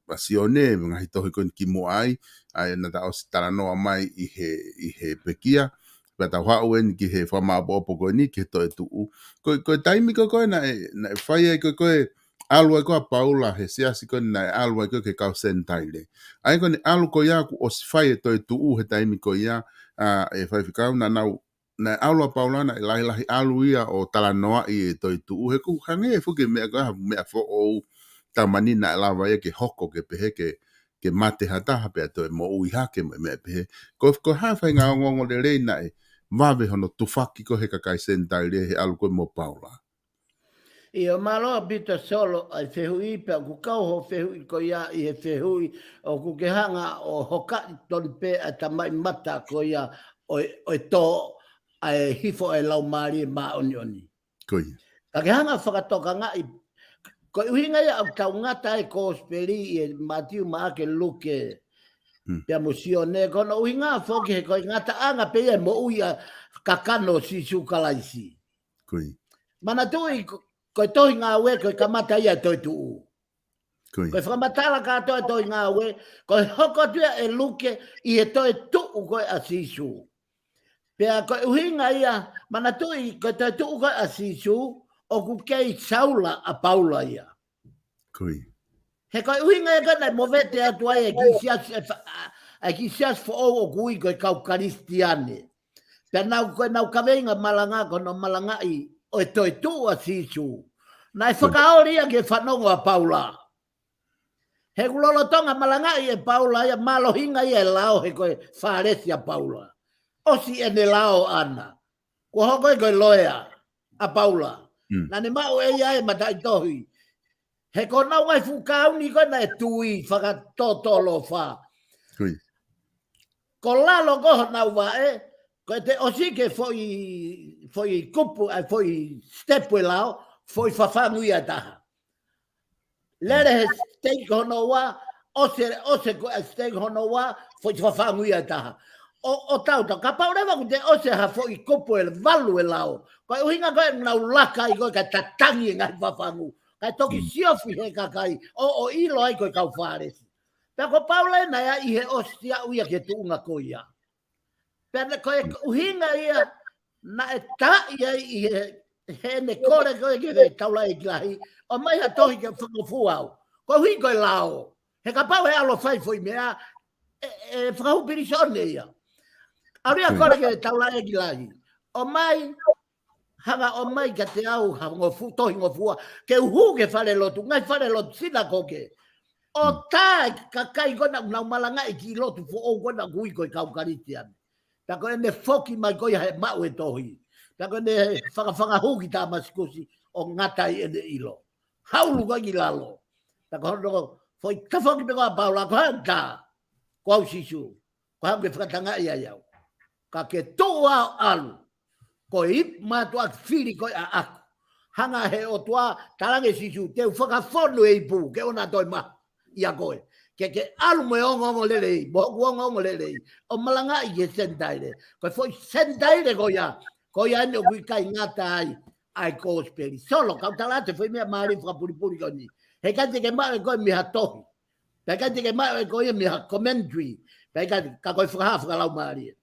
ʻa Sione, mo e ngaahi tohi ko eni kimuʻa ai, ʻa, naʻa ta ʻosi talanoa mai ʻi he, ʻi he pekia, pea tau haʻu eni ki he fakamāʻopoʻopo ko eni, ki he toetuʻu. Ko, ko e taimi ko ē naʻe, naʻe fai ai ko ē, ko e ʻalu ai ko ē ʻa Paula he siasi ko eni naʻe ʻalu ai ko ē ki he kau Senitaile. ʻA ia ko eni ʻalu ko ia kuo ʻosi fai e toetuʻu he taimi ko ia, ʻa, ʻe faifekau naʻa nau, naʻe ʻalu ʻa Paula naʻe lahilahi ʻalu ia ʻo talanoaʻi e toetuʻu he ʻoku hangē foki e meʻa ko ē ha meʻa foʻou tamani naʻe lava ia ke hoko ke pehē ke, ke mate ha taha pea toe moʻui hake mo e meʻa pehē. Ko, ko e hā e faʻahinga ongoongolelei naʻe vave hono tufaki ko ē he kakai Senitaile he ʻalu ko ē mo Paula. ʻIo, mālō ʻaupito Solo ʻa e fehuʻi pea ʻoku kau hoʻo fehuʻi ko ia ʻi he fehuʻi ʻoku ke hanga ʻo hokaʻi tonu pē ʻa e tamaʻimata ko ia ʻo e, ʻo e tō ʻa e hifo ʻa e Laumālie Māʻoniʻoni. Ko ia. Ka ke hanga fakatokangaʻi, ko e ʻuhinga ia ʻoku tau ngata ai e kosipeli ʻi he Mātiu, Maʻake, Luke, Hmm. pea mo Sione, ko hono ʻuhinga foki he ko e ngataʻanga pē ia e moʻui ʻa e kakano ʻo Sīsū Kalaisi. Ko ia. Manatuʻi ko, ko e tohi Ngāue, ko e kamata ia e toetuʻu. Ko ia. Ko e fakamatala kātoa e tohi Ngāue, ko e hoko atu ia ʻe Luke ʻi he toetuʻu ko ē ʻa Sīsū. Pea ko e ʻuhinga ia, manatuʻi ko e toetuʻu ko ē ʻa Sīsū, ʻoku kei saula ʻa Paula ia. Ko ia. He ko e ʻuhinga ia ko ē naʻe movete atu ai e kiʻi siasi, e fa-, ʻa, ʻa e kiʻi siasi foʻou ʻoku ui ko e kau Kalisitiane. Pea nau ko ē nau kaveinga malanga, ko hono malangaʻi ʻo e toetuʻu ʻa Sīsū. Naʻe Ko ia. fakaoli ia ke fanongo ʻa Paula. He ʻoku lolotonga malangaʻi ʻe Paula ia mālohinga ia e lao he ko e Fālesi ʻa Paula. ʻOsi ʻene lao ʻana. Kuo hoko ia ko e loea ʻa Paula. Hmm. Naʻa ne maʻu ʻe ia e mataʻitohi. He ko honau ngaahi fuʻu kauni ko ē naʻe tui fakatōtōlofa. Ko ia. Ko lalo ko ē honau vaʻe, ko e te ʻosi ki he foʻi, foʻi kupu, ʻa e foʻi step e lao, foʻi fafangu ia ʻe taha. Lele he step hono ua, ʻosi, ʻosi ko e step hono ua, foʻi fafangu ia ʻe taha. ʻO, ʻo tautau, kapau leva ʻoku te ʻosi ha foʻi kupu ʻe valu e lao. Ko e ʻuhinga ko ē ʻoku nau laka ai ko ē kae tatangi e ngaahi fafangu. Kae toki Mm. siofi he kakai, ʻo, ʻo ʻilo ai ko e kau Fālesi. Pea ko Paula naʻe ʻi he ʻosi aʻu ia ki he tuʻunga ko ia. Pea naʻe ko e ʻuhinga ia, naʻe taʻi ai ʻi he, heʻene kole ko ē ki he taulaʻeiki lahi, ʻomai ha tohi ke fakangofua au. Koeʻuhi ko e lao. He kapau ʻe ʻalu ʻo fai foʻi meʻa, ʻe, ʻe fakahū pilīsone ia. ʻAlu ia ʻo kole ki he taulaʻeiki lahi. ʻOmai, hanga ʻomai kiate au ha ngofu-, tohi ngofua, ke u hū ki he falelotu, ngaahi falelotu sinakoke. ʻO tā e kakai ko ē naʻa nau malangaʻi e kiʻi lotu foʻou ko ē naʻa ku ui ko e kau Kalisitiane. Pea ko ʻene foki mai ko ia he maʻu e tohi. Pea ko ʻene fakafanga hū ki Tāmasikusi ʻo ngata ai ʻene ʻilo. Haulu ko ē ki lalo. Pea ko hono foʻi tafoki pē ko ē ʻa Paula, ko hai ʻoku tā? Ko au Sīsū. Ko hai ʻoku ke fakatangaʻi ai au? Ka ke tuʻu ʻo ʻalu. Ko e ipu mātuʻaki fili ko ē ʻaʻaku. Hanga he ʻOtua, talaange ʻe Sīsū, te u fakafonu e ipu, ke ʻoua toe maʻu ia koe. Ke ke ʻalu mo e ongoongolelei, mo hoku ongoongolelei. ʻO malangaʻi ki he Senitaile. Ko e foʻi Senitaile ko ia, ko ia eni ʻoku ʻikai ngata ai ʻa e kosipeli. Solo, kau tala atu e foʻi meʻa mālie fakapulipuli ko eni. Heʻikai te ke maʻu ʻe koe mei ha tohi. Pea ʻikai te ke maʻu ʻe koe ia mei ha commentary. Pea ʻikai, ka ko e fakahā fakalaumālie.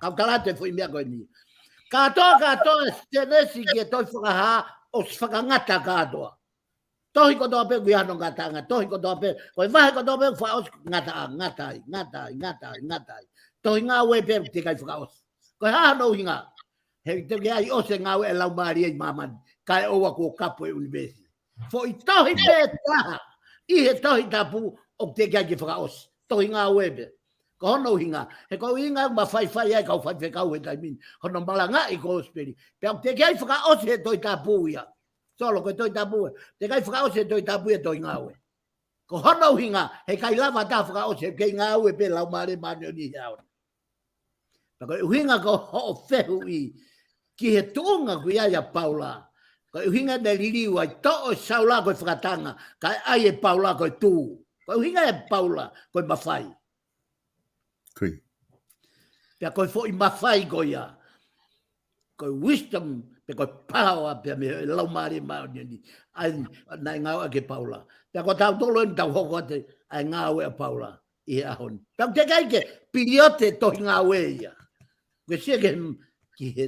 Kau tala atu e foʻi meʻa ko eni. Kātoa, kātoa e Sēnesi ki he tohi Fakahā ʻosi fakangata kātoa. Tohi kotoa pē ʻoku ʻi ai hano ngataʻanga, tohi kotoa pē, ko e vahe kotoa pē ʻoku fakaʻosi ngataʻanga, ngata ai, ngata ai, ngata ai, ngata ai. Tohi Ngāue pē ʻoku teʻeki ai fakaʻosi. Ko e hā hono ʻuhinga? He teʻeki ai ʻosi e ngāue ʻa e Laumālie ʻi māmani, kae ʻoua kuo kapu e ʻunivēsi. Foʻi tohi pē taha ʻi he Tohi Tapu ʻoku teʻeki ai ke fakaʻosi. Tohi Ngāue pē. Ko hono ʻuhinga, he ko e ʻuhinga ʻoku mafaifai ai e kau faifekau he taimi ni, hono malangaʻi e kosipeli. Pea ʻoku teʻeki ai fakaʻosi he Tohi Tapu ia. Solo, ko e Tohi Tapu ē. Teʻeki ai fakaʻosi he Tohi Tapu ia e Tohi Ngāue. Ko hono ʻuhinga, heʻikai lava ha taha ʻo fakaʻosi, he ʻoku kei ngāue pē Laumālie Māʻoniʻoni he ʻaho ni. Pea ko e ʻuhinga ko hoʻo fehuʻi ki he tuʻunga ʻoku ʻi ai ʻa Paula. Ko e ʻuhinga naʻe liliu ai, toʻo ʻe Saula ko e fakatanga, kae ʻai ʻe Paula ko e tū. Ko e ʻuhinga ʻe Paula ko e mafai. Ko ia. Pea ko e foʻi mafai ko ia, ko e wisdom, pe ko e power, pea mei he Laumālie Māʻoniʻoni. ʻA ia naʻe ngāueʻaki ʻe Paula. Ka ko tautolu eni tau hoko atu ʻa e ngāue ʻa Paula ʻi he ʻaho ni. Tau teʻeki ai ke piliote tohi ngāue ia. Ko e sia ke, ki he,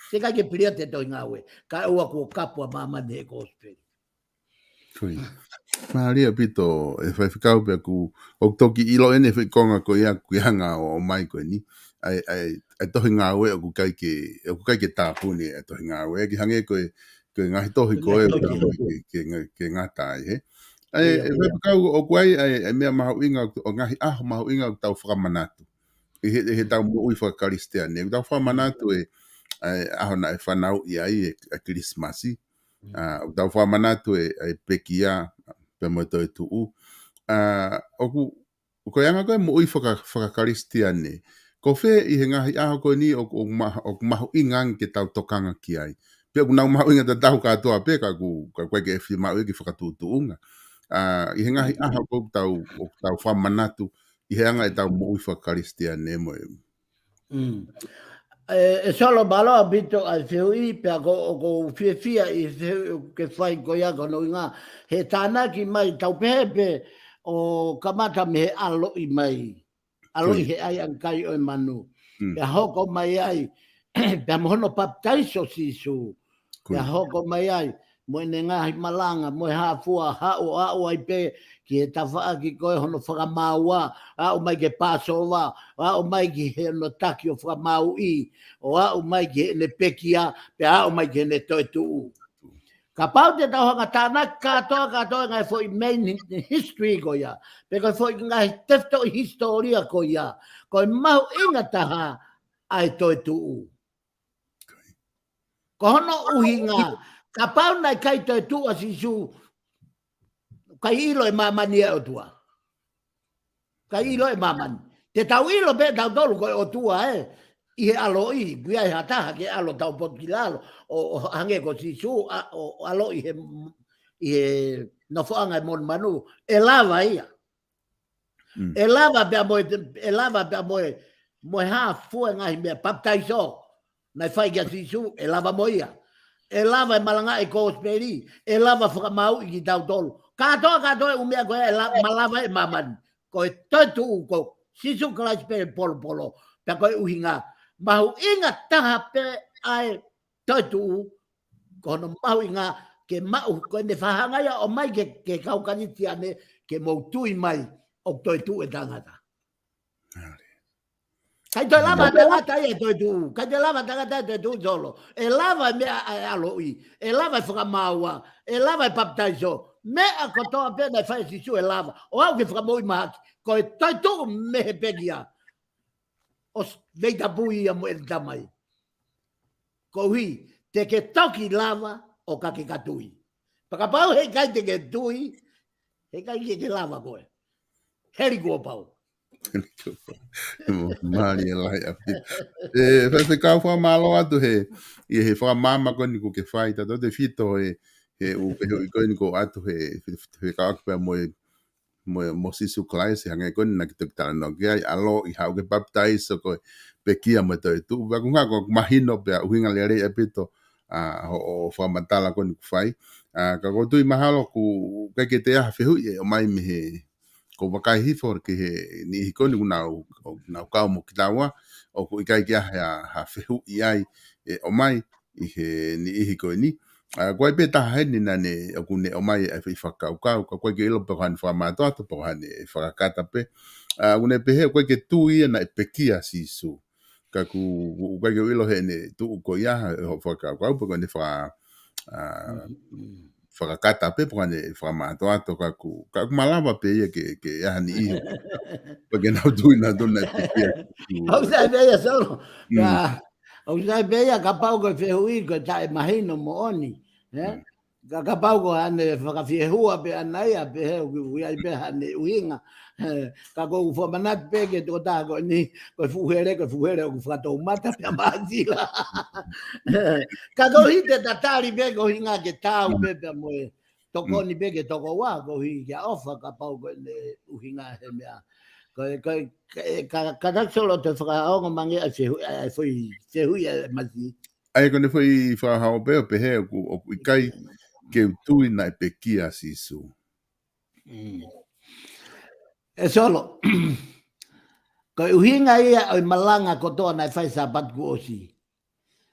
teʻeki ai ke piliote tohi ngāue. Ka ʻoua kuo kapu ʻa māmani he kosipeli. Kui. Mālie ʻaupito e faifekau pea ʻoku, ʻoku toki ʻilo eni e foʻi konga ko ia ʻoku ʻi ai hanga ʻo ʻomai ko eni. ʻA e, ʻa e, ʻa e tohi ngāue ʻoku ʻikai ke, ʻoku ʻikai ke tāpuni e tohi ngāue. Ki hangē ko e, ko e ngaahi tohi ko ē ʻoku tau ke, ke, ke ngata ai he. ʻA e, e faifekau ʻoku ʻi ai, ʻa e, ʻa e meʻa mahuʻinga, ʻo ngaahi ʻaho mahuʻinga ʻoku tau fakamanatu. ʻI he, ʻi he tau moʻui fakakalisitiane. ʻOku tau fakamanatu e, ʻa e, ʻaho naʻe fanauʻi ai e, e Kilisimasi. ʻA, ʻoku tau fakamanatu e, e pekia, pea mo e toetuʻu. ʻA, ʻoku, ko e anga ko e moʻui faka-, fakakalisitiane. Ko fē ʻi he ngaahi ʻaho ko eni ʻoku, ʻoku mahu-, ʻoku mahuʻinga ange ke tau tokanga ki ai. Pea ʻoku nau mahuʻinga tatau kātoa pē ka ʻoku, ka ʻoku ʻikai ke fiemaʻu ia ke fakatuʻutuʻunga. ʻA, ʻi he ngaahi ʻaho ko ē ʻoku tau, ʻoku tau fakamanatu, ʻi he anga e tau moʻui fakakalisitiane mo e. Mm. E, e Solo, mālō ʻaupito ʻa e fehuʻi pea ʻoku, ʻoku ou fiefia ʻi he fehuʻi ʻoku ke fai ko ia ko hono ʻuhinga he tānaki mai tau pehē pē ʻo kamata mei he ʻaloʻi mai. ʻAloʻi he ʻaiʻanga kai ʻo e manu. Mm. Pea hoko mai ai, pea mo hono papitaiso Sīsū. Pea hoko mai ai, mo ʻene ngaahi malanga, mo e hā fua, haʻu, haʻu ai pē ki he tafaʻaki ko ē hono fakamāua, haʻu mai ki he Pāsova, haʻu mai ki he hono taki ʻo fakamāuʻi, ʻo haʻu mai ki heʻene pekia, pea haʻu mai ki heʻene toetuʻu. Kapau te tau hanga tānaki kātoa, kātoa ngaahi foʻi main hi-, history ko ia, pe ko e foʻi ngaahi tefitoʻi hisitōlia ko ia, ko e mahuʻinga taha ʻa e toetuʻu. Ko hono ʻuhinga, kapau naʻe ʻikai toetuʻu ʻa Sīsū, ʻikai ʻilo ʻe māmani ʻa e ʻOtua. ʻIkai ʻilo ʻe māmani. Te tau ʻilo pē tautolu ko e ʻOtua ē, ʻi he ʻaloʻi, ʻoku ʻi ai ha taha ke ʻalo tau potu ki lalo, ʻo, ʻo hangē ko Sīsū, ʻa, ʻo, ʻo ʻaloʻi he, ʻi he nofoʻanga e monumanu, ʻe lava ia. Mm. ʻE lava pea mo e, ʻe lava pea mo e, mo e hā fua e ngaahi meʻa papitaiso naʻe fai kia Sīsū, ʻe lava mo ia. ʻE lava e malangaʻi e kosipeli, ʻe lava fakamāuʻi kitautolu. Kātoa, kātoa e ʻū meʻa ko ē ʻe la-, malava ʻe māmani. Ko e toetuʻu ko Sīsū Kalaisi pē polopolo. Pea ko e ʻuhinga, mahuʻinga taha pē ʻa e toetuʻu, ko hono mahuʻinga ke maʻu, ko ʻene fakahanga ia ʻo ʻomai ke, ke kau Kalisitiane, ke mou tui mai ʻoku toetuʻu e tangata. ʻIkai toe lava tangata ia ʻe toetuʻu, ʻikai toe lava tangata ia ʻe toetuʻu Solo. ʻE lava e meʻa ʻa e ʻaloʻi, ʻe lava e fakamāua, ʻe lava e papitaiso, meʻa kotoa pē naʻe fai ʻe Sīsū ʻe lava. ʻO aʻu ki he fakamoʻui mahaki, ko e toetuʻu mei he pekia. ʻO s-, veitapui ia mo ʻene Tamai. Koeʻuhi, te ke toki lava ʻo ka ke ka tui. Pea kapau heʻikai te ke tui, heʻikai ke ke lava koe. Heli kuo pau. Mālie lahi ʻaupito. E, faifekau, fakamālō atu he, ʻi he fakamaama ko eni kuo ke fai, tautefito he, he ʻū fehuʻi ko eni kuo ʻoatu he, he, he kau ʻaki pea mo e mo, mo Sīsū Kalaisi, hangē ko eni naʻa ke toki talanoa ki ai, ʻaloʻi, haʻu ki he papitaiso, ko e pekia mo e toetuʻu. Pea ʻoku ou hanga ʻo mahino pea ʻuhinga lelei ʻaupito, ʻa, hoʻo, hoʻo fakamatala ko eni kuo fai. ʻA, ka ʻoku ou tui mahalo ʻoku ʻikai ke toe ʻi ai ha fehuʻi ʻe ʻomai mei he, ʻoku ou vakai hifo ki he niʻihi ko eni ʻoku nau, ʻoku nau kau mo kitaua, ʻoku ʻikai ke ʻi ai ha, ha fehuʻi ai ʻe ʻomai ʻi he niʻihi ko eni. ʻA, ʻoku ʻi ai pē taha heni naʻa ne, ʻoku ne ʻomai e foʻi fakakaukau, ka ʻoku ʻikai ke u ʻilo pe ko haʻane fakamātoato, pe ko haʻane fakakata pē. ʻA, ʻoku ne pehē ʻoku ʻikai ke tui ia naʻe pekia ʻa Sīsū. Ka ʻoku, ʻoku ʻikai ke u ʻilo heʻene tuʻu ko ia, hoʻo fakakaukau, pe ko ʻene faka-, ʻa, fakakata pē, pe ko haʻane fakamātoato, ka ʻoku, ka ʻoku malava pē ia ke, ke ʻi ai ha niʻihi. Pe ke nau tui naʻa tonu naʻe pekia ʻa Sīsū. ʻOku sai pē ia, Solo. Mm. Ka, ʻoku sai pē ia kapau ko e fehuʻi ko e taʻemahino moʻoni, ē? Mm. Ka kapau ko haʻane fakafiehua pē ʻana ia, pehē ʻoku ʻi ai pē haʻane ʻuhinga. Ē, ka ʻoku ou fakamanatu pē ki he tokotaha ko eni, ko e fuʻu hele, ko e fuʻu hele ʻoku fakatoumata pē ʻa Māsila. Ka koeʻuhi te ta tali pē, ko e ʻuhinga ke tau pē pea mo e tokoni pē ki he tokoua, koeʻuhi ke ʻofa kapau ko ʻene ʻuhinga he meʻa. Ko e, ko e, ka, ka, ka taki Solo toe fakaongo mai ange ʻa e fehuʻi, ʻa e foʻi fehuʻi ʻa Masi. ʻA ia ko ʻene foʻi fakahā pē ʻo pehē ʻoku, ʻoku ʻikai ke u tui naʻe pekia ʻa Sīsū. Mm. ʻE Solo, ko e ʻuhinga ia ʻo e malanga kotoa naʻe fai Sāpate kuo ʻosi.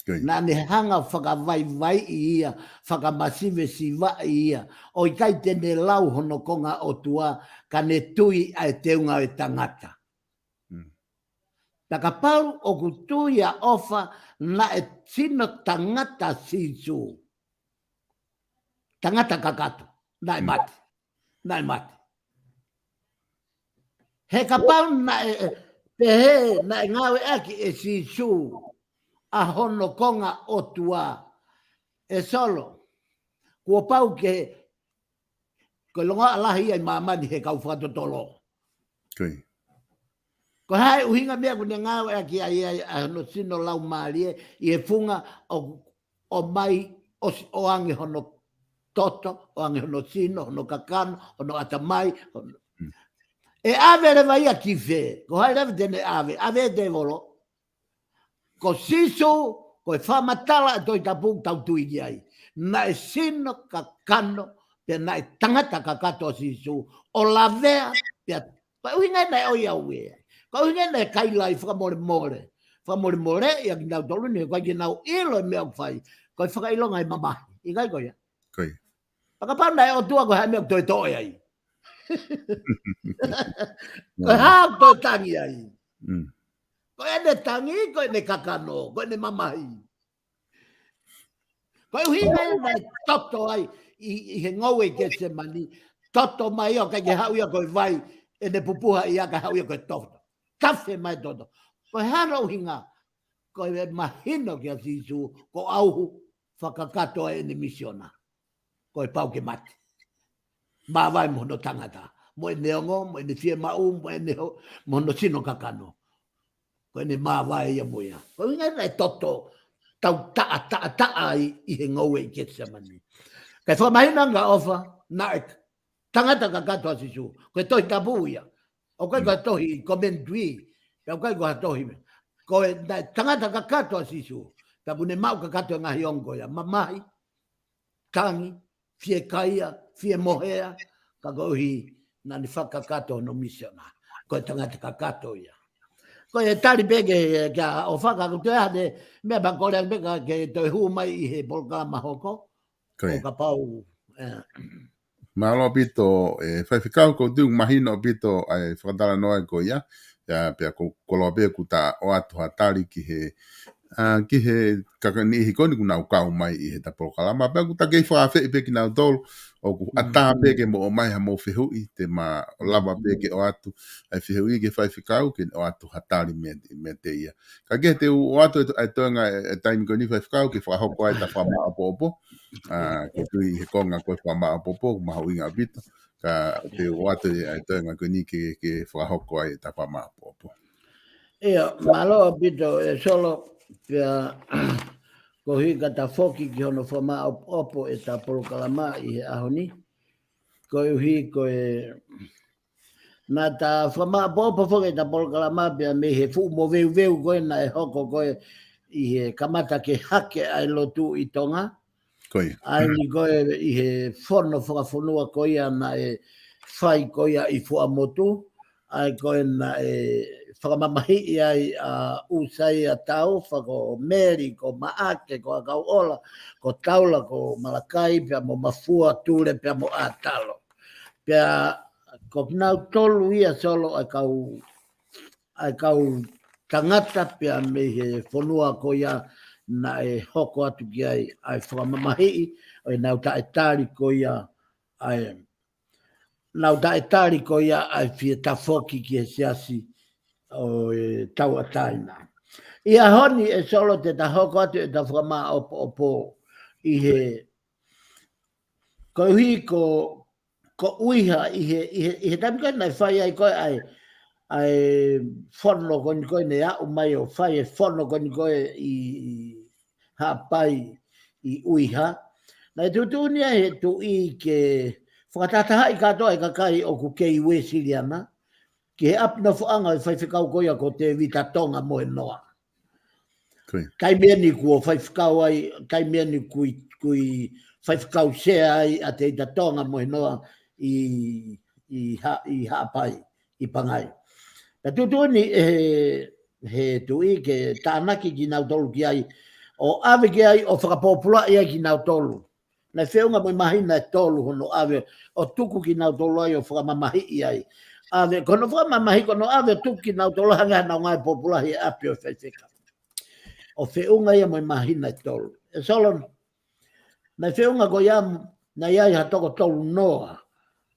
Naʻa ne hanga fakavaivaiʻi ia, fakamasivesivaʻi ia, ʻo ʻikai te ne lau hono konga ʻOtua, ka ne tui ʻa e teunga ʻo e tangata. Mm. Pea kapau ʻoku tui ʻa ʻOfa naʻe sino tangata Sīsū. Tangata kakato, naʻe Mm. mate. Naʻe mate. He kapau naʻe, pehē naʻe ngāueʻaki ʻe Sīsū ʻa hono konga ʻOtua. ʻE Solo, kuo pau ke, ko e longoaʻa lahi ia ʻi māmani he kau fakatotolo. Ko e hā e ʻuhinga meʻa ʻoku ne ngāueʻaki ai ʻa hono sino laumālie ʻi he funga ʻo, ʻomai ʻosi ʻoange hono toto, ʻoange hono sino, hono kakano, hono ʻatamai, hono Mm. ʻE ʻave leva ia ki fē, ko hai leva te ne ʻave, ʻave ʻe tēvolo. Ko Sīsū, ko e fakamatala ʻa e Tohi Tapu ʻoku tau tui ki ai. Naʻe sino kakano, pea naʻe tangata kakato ʻa Sīsū, ʻo lavea, pea, ko e ʻuhinga ia naʻe ʻoiauē. Ko e ʻuhinga ia naʻe kaila ai fakamolemole. Fakamolemole ia kinautolu ni, ko e ʻikai ke nau ʻilo e meʻa ʻoku fai. Ko e fakaʻilonga e mamahi. ʻIkai ko ia. Ko ia. Pea kapau naʻe ʻOtua ko e hā e meʻa ʻoku toe toʻo ai. Ko e hā ʻoku toe tangi ai. Mm. Ko ʻene tangi, ko ʻene kakano, ko ʻene mamahi. Ko e ʻuhinga ia naʻe toto ai ʻi, ʻi he ngoue ʻi Ketisemani, toto mai ʻo ʻikai ke haʻu ia ko e vai, ʻene pupuha ia kae haʻu ia ko e toto. Tafe mai toto. Ko e hā hono ʻuhinga, ko e mahino kia Sīsū, ko au fakakakato ai ʻene misiona. Ko e pau ke mate. Māvae mo hono tangata. Mo ʻene ongo, mo ʻene fiemaʻu, mo ʻene ho-, mo hono sino kakano. Ko ʻene māvae ia mo ia. Ko e ʻuhinga ia naʻe toto, tau taʻa, taʻa, taʻa ai ʻi he ngoue ʻi Ketisemani. Kae fakamahino ange ʻa ʻOfa, naʻe tangata kakato ʻa Sīsū. Ko e Tohi Tapu ia. ʻOku ʻikai ko ha tohi commentary. Pea ʻoku ʻikai ko ha tohi meʻa. Ko e naʻe tangata kakato ʻa Sīsū. Pea ʻoku ne maʻu kakato e ngaahi ongo ia. Mamahi, tangi, fiekaia, fiemohea, ka koeʻuhi naʻa ne fakakakato hono misiona. Ko e tangata kakato ia. Ko e tali pē ke, kia ʻOfa ka ko e toe ʻai ha meʻa pea kole pē ka ke toe hū mai ʻi he polokalama hoko. Ko ia. ʻO kapau, ē. Mālō ʻaupito, ē, Faifekau, ʻoku ou tui ʻoku mahino ʻaupito ʻa e fakatalanoa ko ia. Ia, pea ʻoku ou koloa pē ʻoku ta ʻoatu ha tali ki he, ʻa, ki he kakai niʻihi ko eni ʻoku nau kau mai ʻi heʻeta polokalama. Pea ʻoku ta kei fakaafeʻi pē kinautolu, ʻoku Mm. ʻatā pē ke mou ʻomai haʻamou fehuʻi, te ma lava pē ke ʻoatu ʻa e fehuʻi ki he Faifekau, ke ne ʻoatu ha tali mei, meiate ia. Ka ke te u ʻoatu e, e toenga e, e taimi ko eni Faifekau ke fakahoko ai ʻeta fakamāʻopoʻopo. ʻA, ʻoku ou tui he konga ko e fakamāʻopoʻopo, mahuʻinga ʻaupito. Ka te u ʻoatu e, e toenga ko eni ke, ke fakahoko ai ʻeta fakamāʻopoʻopo. ʻIa, mālō ʻaupito ē Solo, pea koeʻuhi ka ta foki ki hono fakamāʻopoʻopo ʻeta polokalama ʻi he ʻaho ni. Koeʻuhi ko e Naʻa ta fakamāʻopoʻopo foki ʻeta polokalama pea mei he fuʻu moveuveu ko ē naʻe hoko ko ē ʻi he kamata ke hake ʻa e lotu ʻi Tonga. Ko ia. ʻA eni ko ē ʻi he fono fakafonua ko ia naʻe fai ko ia ʻi Fuaʻamotu. ʻA ē ko ē naʻe fakamamahiʻi ai ʻa ʻUsaia Taufa, ko Meli, ko Maʻake, ko ʻAkauʻola, ko Taula, ko Malakai, pea mo Mafua, Tule, pea mo ʻAtalo. Pea ko kinautolu ia Solo ʻa e kau, ʻa e kau tangata pea mei he fonua ko ia naʻe hoko atu ki ai ʻa e fakamamahiʻi ʻo ʻenau taʻetali ko ia ʻa e, nau taʻetali ko ia ʻa e fie tafoki ki he siasi ʻo e tauʻatāina. ʻI he ʻaho ni ē Solo te ta hoko atu ʻeta fakamāʻopoʻopo ʻi he koeʻuhi ko, ko ʻUiha ʻi he, ʻi he, ʻi he taimi ko ē naʻe fai ai ko ē ʻa e, ʻa e fono ko eni ko ē ne aʻu mai ʻo fai e fono ko eni ko ē ʻi, ʻi Haʻapai ʻi ʻUiha. Naʻe tuʻutuʻuni ai he tuʻi ke fakatahatahaʻi kātoa e kakai ʻoku kei Uēsiliana ki he ʻapi nofoʻanga ʻo e faifekau ko ia ko Tēvita Tonga Mohenoa. Ko ia. Taimi eni kuo faifekau ai, taimi eni kui, kui faifekau sea ai ʻa Tēvita Tonga Mohenoa ʻi ʻi, ha, ʻi Haʻapai, ʻi Pangai. Pea tuʻutuʻuni ʻe he, he tuʻi ke tānaki kinautolu ki ai, ʻo ʻave ki ai, ʻo fakapōpulaʻi ai kinautolu. Naʻe feʻunga mo e māhina ʻe tolu hono ʻave, ʻo tuku kinautolu ai, ʻo fakamamahiʻi ai. ʻAve, ko hono fakamamahiʻi, ko hono ʻave, ʻo tuku kinautolu hangē ha nau ngāue pōpula he ʻapi ʻo e faifekau. ʻO feʻunga ia mo e māhina ʻe tolu. ʻE Solo, naʻe feʻunga ko ia, naʻe ʻi ai ha toko tolu noa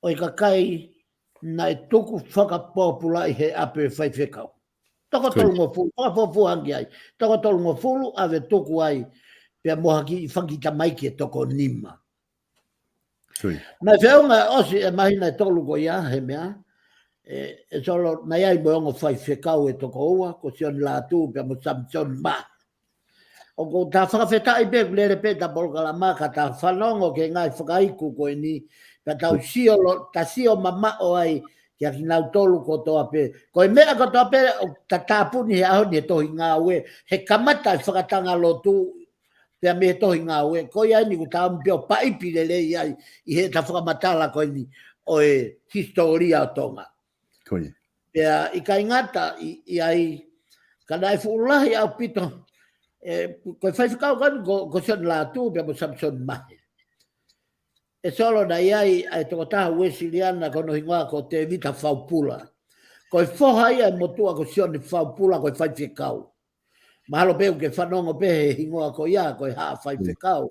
ʻo e kakai naʻe tuku fakapōpulaʻi he ʻapi ʻo e faifekau. Toko tolungofulu, fakafuofua ange ai. Toko tolungofulu, ʻave tuku ai, pea mo ha kiʻi fanga kiʻi tamaiki ʻe toko nima. Naʻe feʻunga ʻosi e māhina ʻe tolu ko ia, he meʻa, ʻe, ʻe Solo, naʻe ʻi ai mo e ongo faifekau ʻe toko ua, ko Sione Lātū, pea mo Samisoni Mahe. ʻOku ta fakafetaʻi pē, ʻoku lele pē ʻeta polokalama ka ta fanongo ki he ngaahi fakaiku ko eni, pea tau sio lo, ta sio mamaʻo ai, kia kinautolu kotoa pē. Ko e meʻa kotoa pē, ʻoku ta tāpuni he ʻaho ni he tohi ngāue, he kamata e fakatanga lotu, pea mei he tohi ngāue, ko ia eni ʻoku ta ō mai pē ʻo paipi lelei ai, ʻi heʻeta fakamatala ko eni ʻo e hisitōlia ʻo Tonga. Pea ʻikai ngata ʻi, ʻi ai, ka naʻe fuʻu lahi ʻaupito, ʻe, ko e faifekau ko eni ko, ko Sione Lātū, pea mo Samisoni Mahe. ʻE Solo, naʻe ʻi ai ʻa e tokotaha Uēsiliana ko hono hingoa ko Tēvita Faupula. Ko e foha ia ʻo e motuʻa ko Sione Faupula ko e faifekau. Mahalo pē ʻoku ke fanongo pē he hingoa ko ia, ko e haʻa faifekau,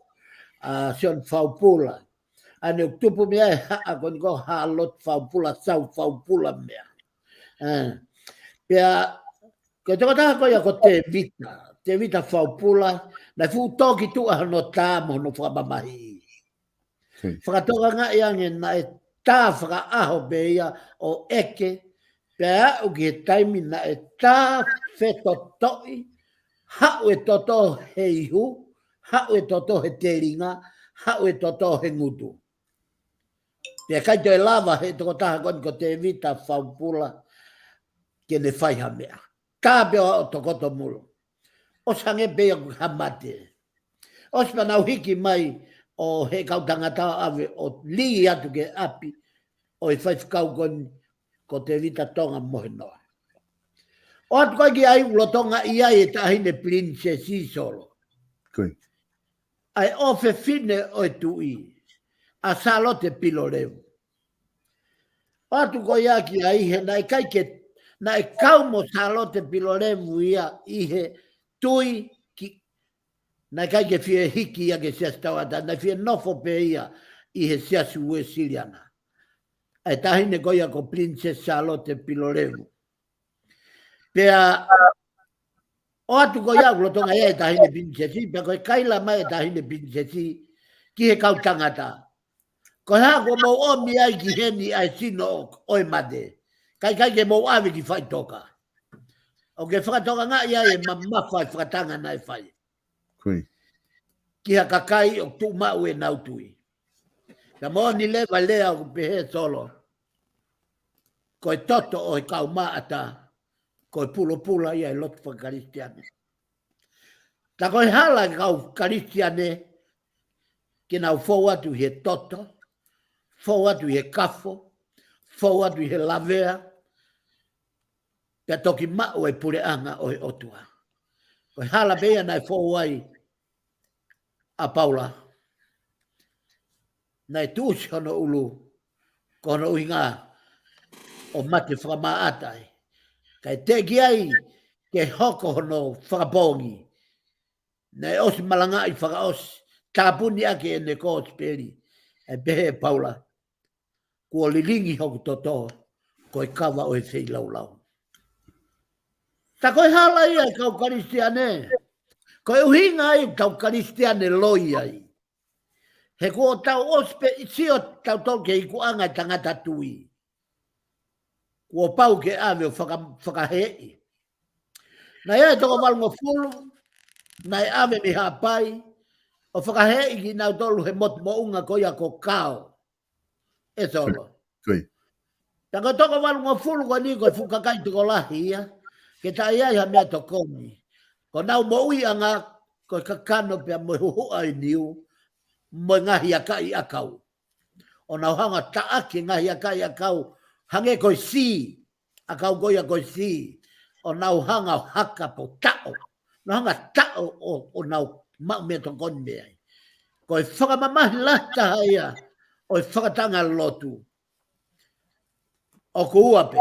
ʻa Sione Faupula. ʻA ʻene ʻoku tupu mei ai e haʻa ko eni ko Hāloti Faupula, Sau Faupula meʻa. ʻE, pea, ko e tokotaha ko ia ko Tēvita, Tēvita Faupula, naʻe fuʻu tō ki tuʻa hono tā mo hono fakamamahiʻi. Fakatokangaʻi ange naʻe tā fakaʻaho pē ia ʻo ʻeke, pea aʻu ki he taimi naʻe tā fetotoʻi, haʻu e toto he ihu, haʻu e toto he telinga, haʻu e toto he ngutu. Pea ʻikai toe lava he tokotaha ko eni ko Tēvita Faupula ke ne fai ha meʻa. Tā pē ʻo tokoto mulo. ʻOsi hangē pē ia ko ha mate. ʻOsi pea nau hiki mai ʻo he kau tangata ʻave ʻo lī atu ki he ʻapi ʻo e faifekau ko eni ko Tēvita Tonga Mohenoa. ʻOatu ko ē ki ai ʻoku lolotonga ʻi ai e taʻahine pilinisesi, Solo. ʻA e ʻofefine ʻo e tuʻi, ʻa Sālote Pilolevu. ʻOatu ko ia ki ai he naʻe ʻikai ke, naʻe kau mo Sālote Pilolevu ia ʻi he tui ki, naʻe ʻikai ke fie hiki ia ki he siasi tauʻatāina, naʻe fie nofo pē ia ʻi he siasi Uēsiliana. ʻA e taʻahine ko ia ko Pilinisesi Sālote Pilolevu. Pea ʻoatu ko ia ʻoku lolotonga ʻi ai e taʻahine pilinisesi, pea ko e kaila mai e taʻahine pilinisesi ki he kau tangata. Ko e hā kuo mou ʻomi ai ki heni ʻa e sino ʻo, ʻo e mate. Kae ʻikai ke mou ʻave ki faʻitoka. ʻOku ke fakatokangaʻi ai e mamafa e fakatanga naʻe fai. Ki ha kakai ʻoku tuʻu maʻu ʻenau tui. Ka moʻoni leva e lea ʻoku pehē, Solo. Ko e toto ʻo e kau maʻata, ko e pulopula ia e lotu fakakalisitiane. Tā ko e hala e kau Kalisitiane, ke nau fou atu ʻi he toto, fou atu ʻi he kafo, fou atu ʻi he lavea, pea toki maʻu e puleʻanga ʻo e ʻOtua. Ko e hala pē ia naʻe fou ai ʻa Paula. Naʻe tuʻusi hono ʻulu, ko hono ʻuhinga ʻo mate fakamaʻata ai. Kae teʻeki ai ke hoko hono fakapoongi. Naʻe ʻosi malangaʻi fakaʻosi, tāpuni ʻaki ʻene kosipeli, ʻe pehē ʻe Paula, kuo lilingi hoku toto, ko e kava ʻo e feilaulau. Tā ko e hala ia e kau Kalisitiane, ko e ʻuhinga ia e kau Kalisitiane loi ai. He kuo tau ʻosi pē sio tautolu ki he ikuʻanga e tangata tui. Kuo pau ke ʻave ʻo faka-, fakaheeʻi. Naʻe ʻi ai e toko valungofulu, naʻe ʻave mei Haʻapai, ʻo fakaheeʻi kinautolu he motu moʻunga ko ia ko Kao. ʻE Solo. Pea ko e toko valungofulu ko eni ko e fuʻu kakai tokolahi ia, ke taʻe ʻi ai ha meʻa tokoni. Ko honau moʻuiʻanga, ko e kakano pea mo e huhuʻa e niu, mo e ngaahi akaʻi ʻakau. ʻo nau hanga ʻo taʻaki e ngaahi ʻakau, ʻakau hangē ko e sī, ʻakau ko ia ko e sī, ʻo nau hanga ʻo haka pe taʻo, nau hanga ʻo taʻo ʻo, ʻo nau maʻu meʻatokoni mei ai. Ko e fakamamahi lahi taha ia ʻo e fakatanga lotu. ʻOku ua pē.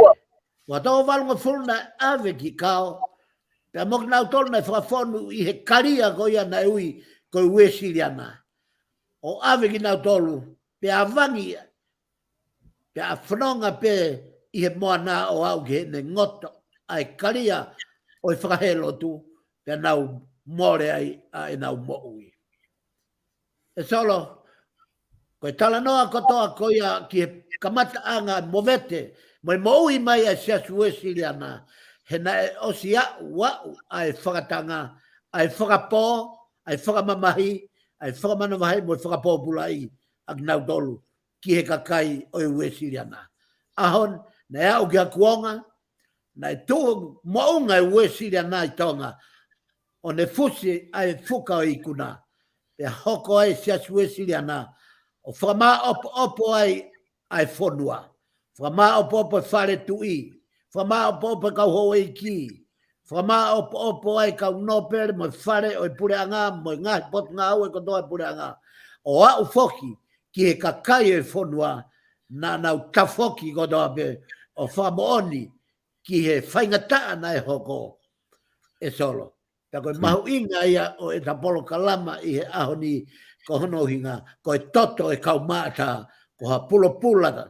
Ua tau valungofulu naʻe ʻave ki Kao, pea mo kinautolu naʻe fakafonu ʻi he kalia ko ia naʻe ui ko e Uēsiliana. ʻO ʻave kinautolu, pea ʻavangi ia, pea fononga pē ʻi he moana ʻo aʻu ki heʻene ngoto ʻa e kalia ʻo e fakahē lotu, pea nau mole ai ʻa ʻenau moʻui. ʻE Solo, ko e talanoa kotoa ko ia ki he kamataʻanga movete, mo e moʻui mai ʻa e Siasi Uēsiliana, he naʻe ʻosi aʻu, aʻu ʻa e fakatanga, ʻa e fakapō, ʻa e fakamamahi, ʻa e fakamanavahē mo e fakapōpulaʻi ʻa kinautolu ki he kakai ʻo e Uēsiliana. ʻAho ni, naʻe aʻu ki ha kuonga, naʻe tuʻu moʻunga e Uēsiliana ʻi Tonga, ʻo ne fusi ʻa e fuka ʻo e ikuna, pea hoko ai e Siasi Uēsiliana ʻo fakamāʻopoʻopo ai ʻa e fonua. Fakamāʻopoʻopo e fale tuʻi, fakamāʻopoʻopo e kau houʻeiki, fakamāʻopoʻopo ai e kau nōpele mo e fale ʻo e puleʻanga, mo e ngaahi potungāue kotoa e puleʻanga. ʻO aʻu foki ki he kakai e fonua, naʻa nau tafoki kotoa pē ʻo fakamoʻoni ki he faingataʻa naʻe hoko, ʻe Solo. Pea ko e mahuʻinga ia ʻo ʻeta polokalama ʻi he ʻaho ni, ko hono ʻuhinga, ko e toto e kau maʻata, ko ha pulopula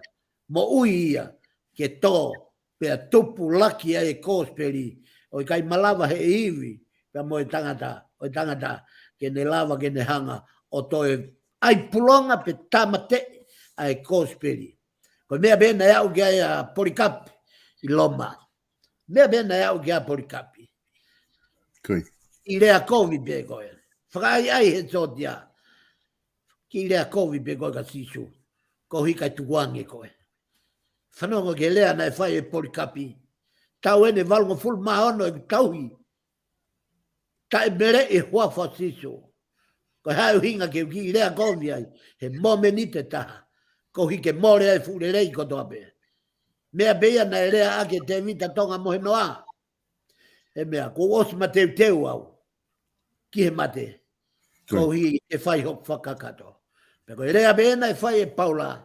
moʻui ia ke tō, pea tupulaki ai e kosipeli, ʻo ʻikai malava ʻe he ivi, pea mo e tangata, ʻo e tangata, ke ne lava ke ne hanga ʻo toe ʻai pulonga pe tāmateʻi ʻa e kosipeli. Ko e meʻa pē naʻe aʻu ki ai ʻa Polikapi ʻi Loma. Meʻa pē naʻe aʻu ki ai ʻa Polikapi. Ko ia. ʻI lea kovi pē ko ē. Fakaʻaiʻai he sōtia. Kiʻi lea kovi pē ko ē kia Sīsū. Koeʻuhi ʻikai tukuange koe. Fanongo ki he lea naʻe fai ʻe Polikapi. Taʻu ʻeni ʻe valungofulu mā ono ʻeku tauhi. Taʻemeleʻi e huafa ʻo Sīsū. Ko e hā e ʻuhinga ke u kiʻi lea kovi ai, he momeniti ʻe taha. Koeʻuhi ke mole ai e fuʻu lelei kotoa pē. Meʻa pē ia naʻe lea ʻaki ʻe Tēvita Tonga mo Henoa. He meʻa, kuo u ʻosi mateuteu au ki he mate. Ko ia. Koeʻuhi ke fai hoku fakakakato. Pea ko e lea pē naʻe fai ʻe Paula.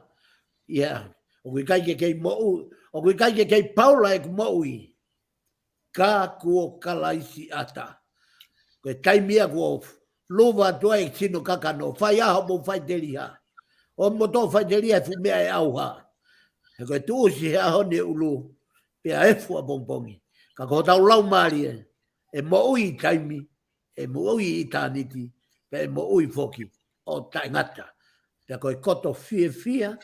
ʻIa, ʻoku ʻikai ke kei moʻu, ʻoku ʻikai ke kei Paula ʻeku moʻui. Ka kuo Kalaisi ʻata. Ko e taimi ia kuo luva atu ai e sino kakano, fai ʻaho mo faʻiteliha. ʻO mo tō faʻiteliha e fuʻu meʻa ʻe ʻauha. He ko e tuʻusi he ʻaho ni e ʻulu, pea efu ʻapongipongi. Ka ko hotau laumālie, ʻe moʻui ʻi taimi, ʻe moʻui ʻi ʻitāniti, pea ʻe moʻui foki ʻo taʻengata. Pea ko e koto fiefia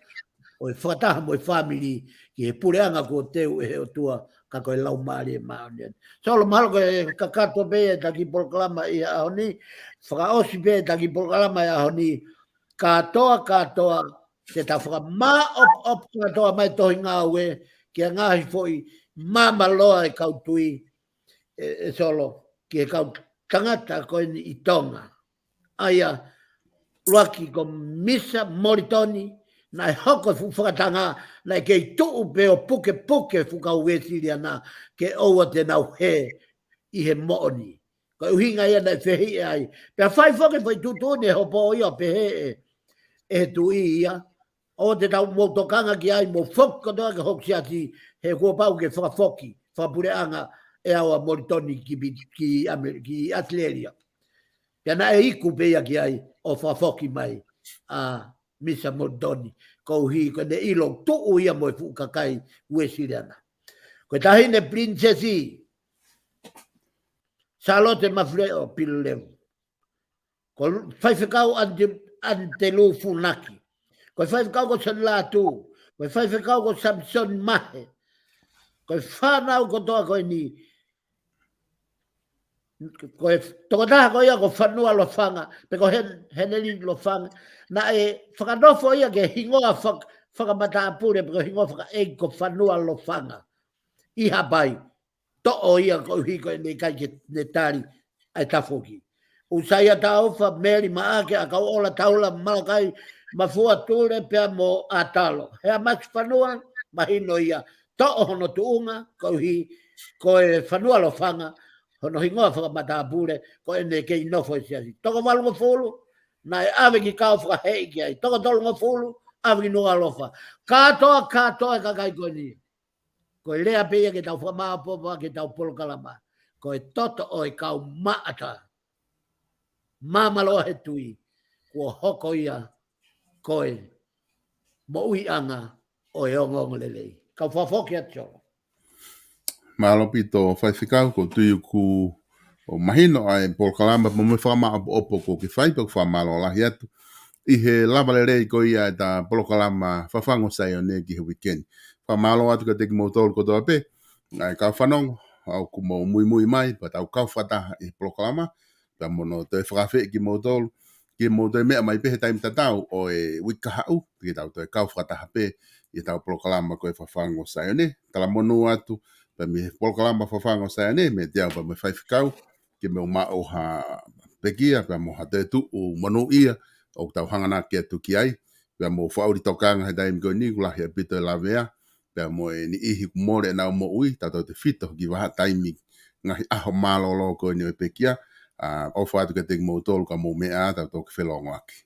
ʻo e fakataha mo e fāmili ki he puleʻanga kuo teu ʻe he ʻOtua, ka ko e Laumālie Māʻoniʻoni. Solo, mahalo ko e kakato pē ʻeta kiʻi polokalama ʻi he ʻaho ni, fakaʻosi pē ʻeta kiʻi polokalama ʻi he ʻaho ni, kātoa, kātoa, te ta fakamāʻopoʻopo kātoa mai Tohi Ngāue, ki he ngaahi foʻi māmāloa e kau tui, ʻe, ʻe Solo, ki he kau tangata ko eni ʻi Tonga. ʻA ia, ʻuluaki ko Misa Molitoni, naʻe hoko e fuʻu fakatanga, naʻe kei tuʻu pē ʻo pukepuke e fuʻu kau Uēsiliana, ke ʻoua te nau hē ʻi he moʻoni. Ko e ʻuhinga ia naʻe fehiʻa ai. Pea fai foki e foʻi tuʻutuʻuni ʻe hopo ia ʻo pehē ʻe, ʻe he tuʻi ia, ʻoua te tau mou tokanga ki ai, mou foki kotoa ki hoku siasi, he kuo pau ke fakafoki, fakapuleʻanga ʻe au ʻa Molitoni ki Pi-, ki Ame-, ki ʻAositelēlia. Pea naʻe iku pē ia ki ai ʻo fakafoki mai ʻa Misa Molitoni, koeʻuhi ko ʻene ʻilo tuʻu ia mo e fuʻu kakai Uēsiliana. Ko e taʻahine Pilinisesi Sālote Mafileʻo Pilolevu. Ko e faifekau Ante-, Anitelū Funaki. Ko e faifekau ko Sani Lātū. Ko e faifekau ko Samisoni Mahe. Ko e fānau kotoa ko eni. Ko e tokotaha ko ia ko Fanua Lofanga. Pe ko Hen-, Heneli Lofanga. Naʻe fakanofo ia ke hingoa fak-, fakamatāpule. Pe ko hingoa fakaʻeiki ko Fanua Lofanga. ʻI Haʻapai. Toʻo ia koeʻuhi ko ʻene ʻikai ke ne tali ʻa e tafoki. ʻUsaia Taufa, Meli Maʻake, ʻAkauʻola Taula, Malakai Mafuatule pea mo ʻAtalo. He ʻa Max Fanua, mahino ia, toʻo hono tuʻunga, koeʻuhi ko e Fanua Lofanga, hono hingoa fakamatāpule, ko ʻene kei nofo he siasi. Toko valungofulu, naʻe ʻave ki Kau Fakaheʻi ki ai. Toko tolungofulu, ʻave ki Nukuʻalofa. Kātoa, kātoa e kakai ko eni. Ko e lea pē ia ke tau fakamāʻopoʻopo ʻaki ʻetau polokalama. Ko e toto ʻo e kau maʻata. Māmaloa he tui, kuo hoko ia ko e moʻuiʻanga ʻo e ongoongolelei. Kau fakafoki atu. Mālō ʻaupito Faifekau, ʻoku ou tui ʻoku mahino ʻa e polokalama, mo e fakamāʻopoʻopo kuo ke fai, pea ʻoku fakamālō lahi atu ʻi he lava lelei ko ia ʻeta polokalama Fafangu ʻo Saione ki he uike ni. Fakamālō atu kiate kimoutolu kotoa pē, ʻa e kau fanongo, ʻoku mou muimui mai, pea tau kau fakataha ʻi he polokalama, pea mo hono toe fakaafeʻi kimoutolu, ke mou toe meʻa mai pē he taimi tatau ʻo e uike kahaʻu, ke tau toe kau fakataha pē ʻi heʻetau polokalama ko e Fafangu ʻo Saione. Talamonū atu, pea mei he polokalama Fafangu ʻo Saione, meiate au pea mo e Faifekau, ke mou maʻu ha pekia, pea mo ha toetuʻu monūʻia, ʻoku tau hanganaki atu ki ai, pea mou fakaʻuli tokanga he taimi ko eni, ʻoku lahi ʻaupito e lavea, pea mo e niʻihi ʻoku mole ʻenau moʻui, tautautefito ki he vahaʻa taimi ngaahi ʻaho mālōlō ko eni ʻo e pekia, ʻa, ʻofa atu kiate kimoutolu ka mou meʻa, tau toki felongoaki.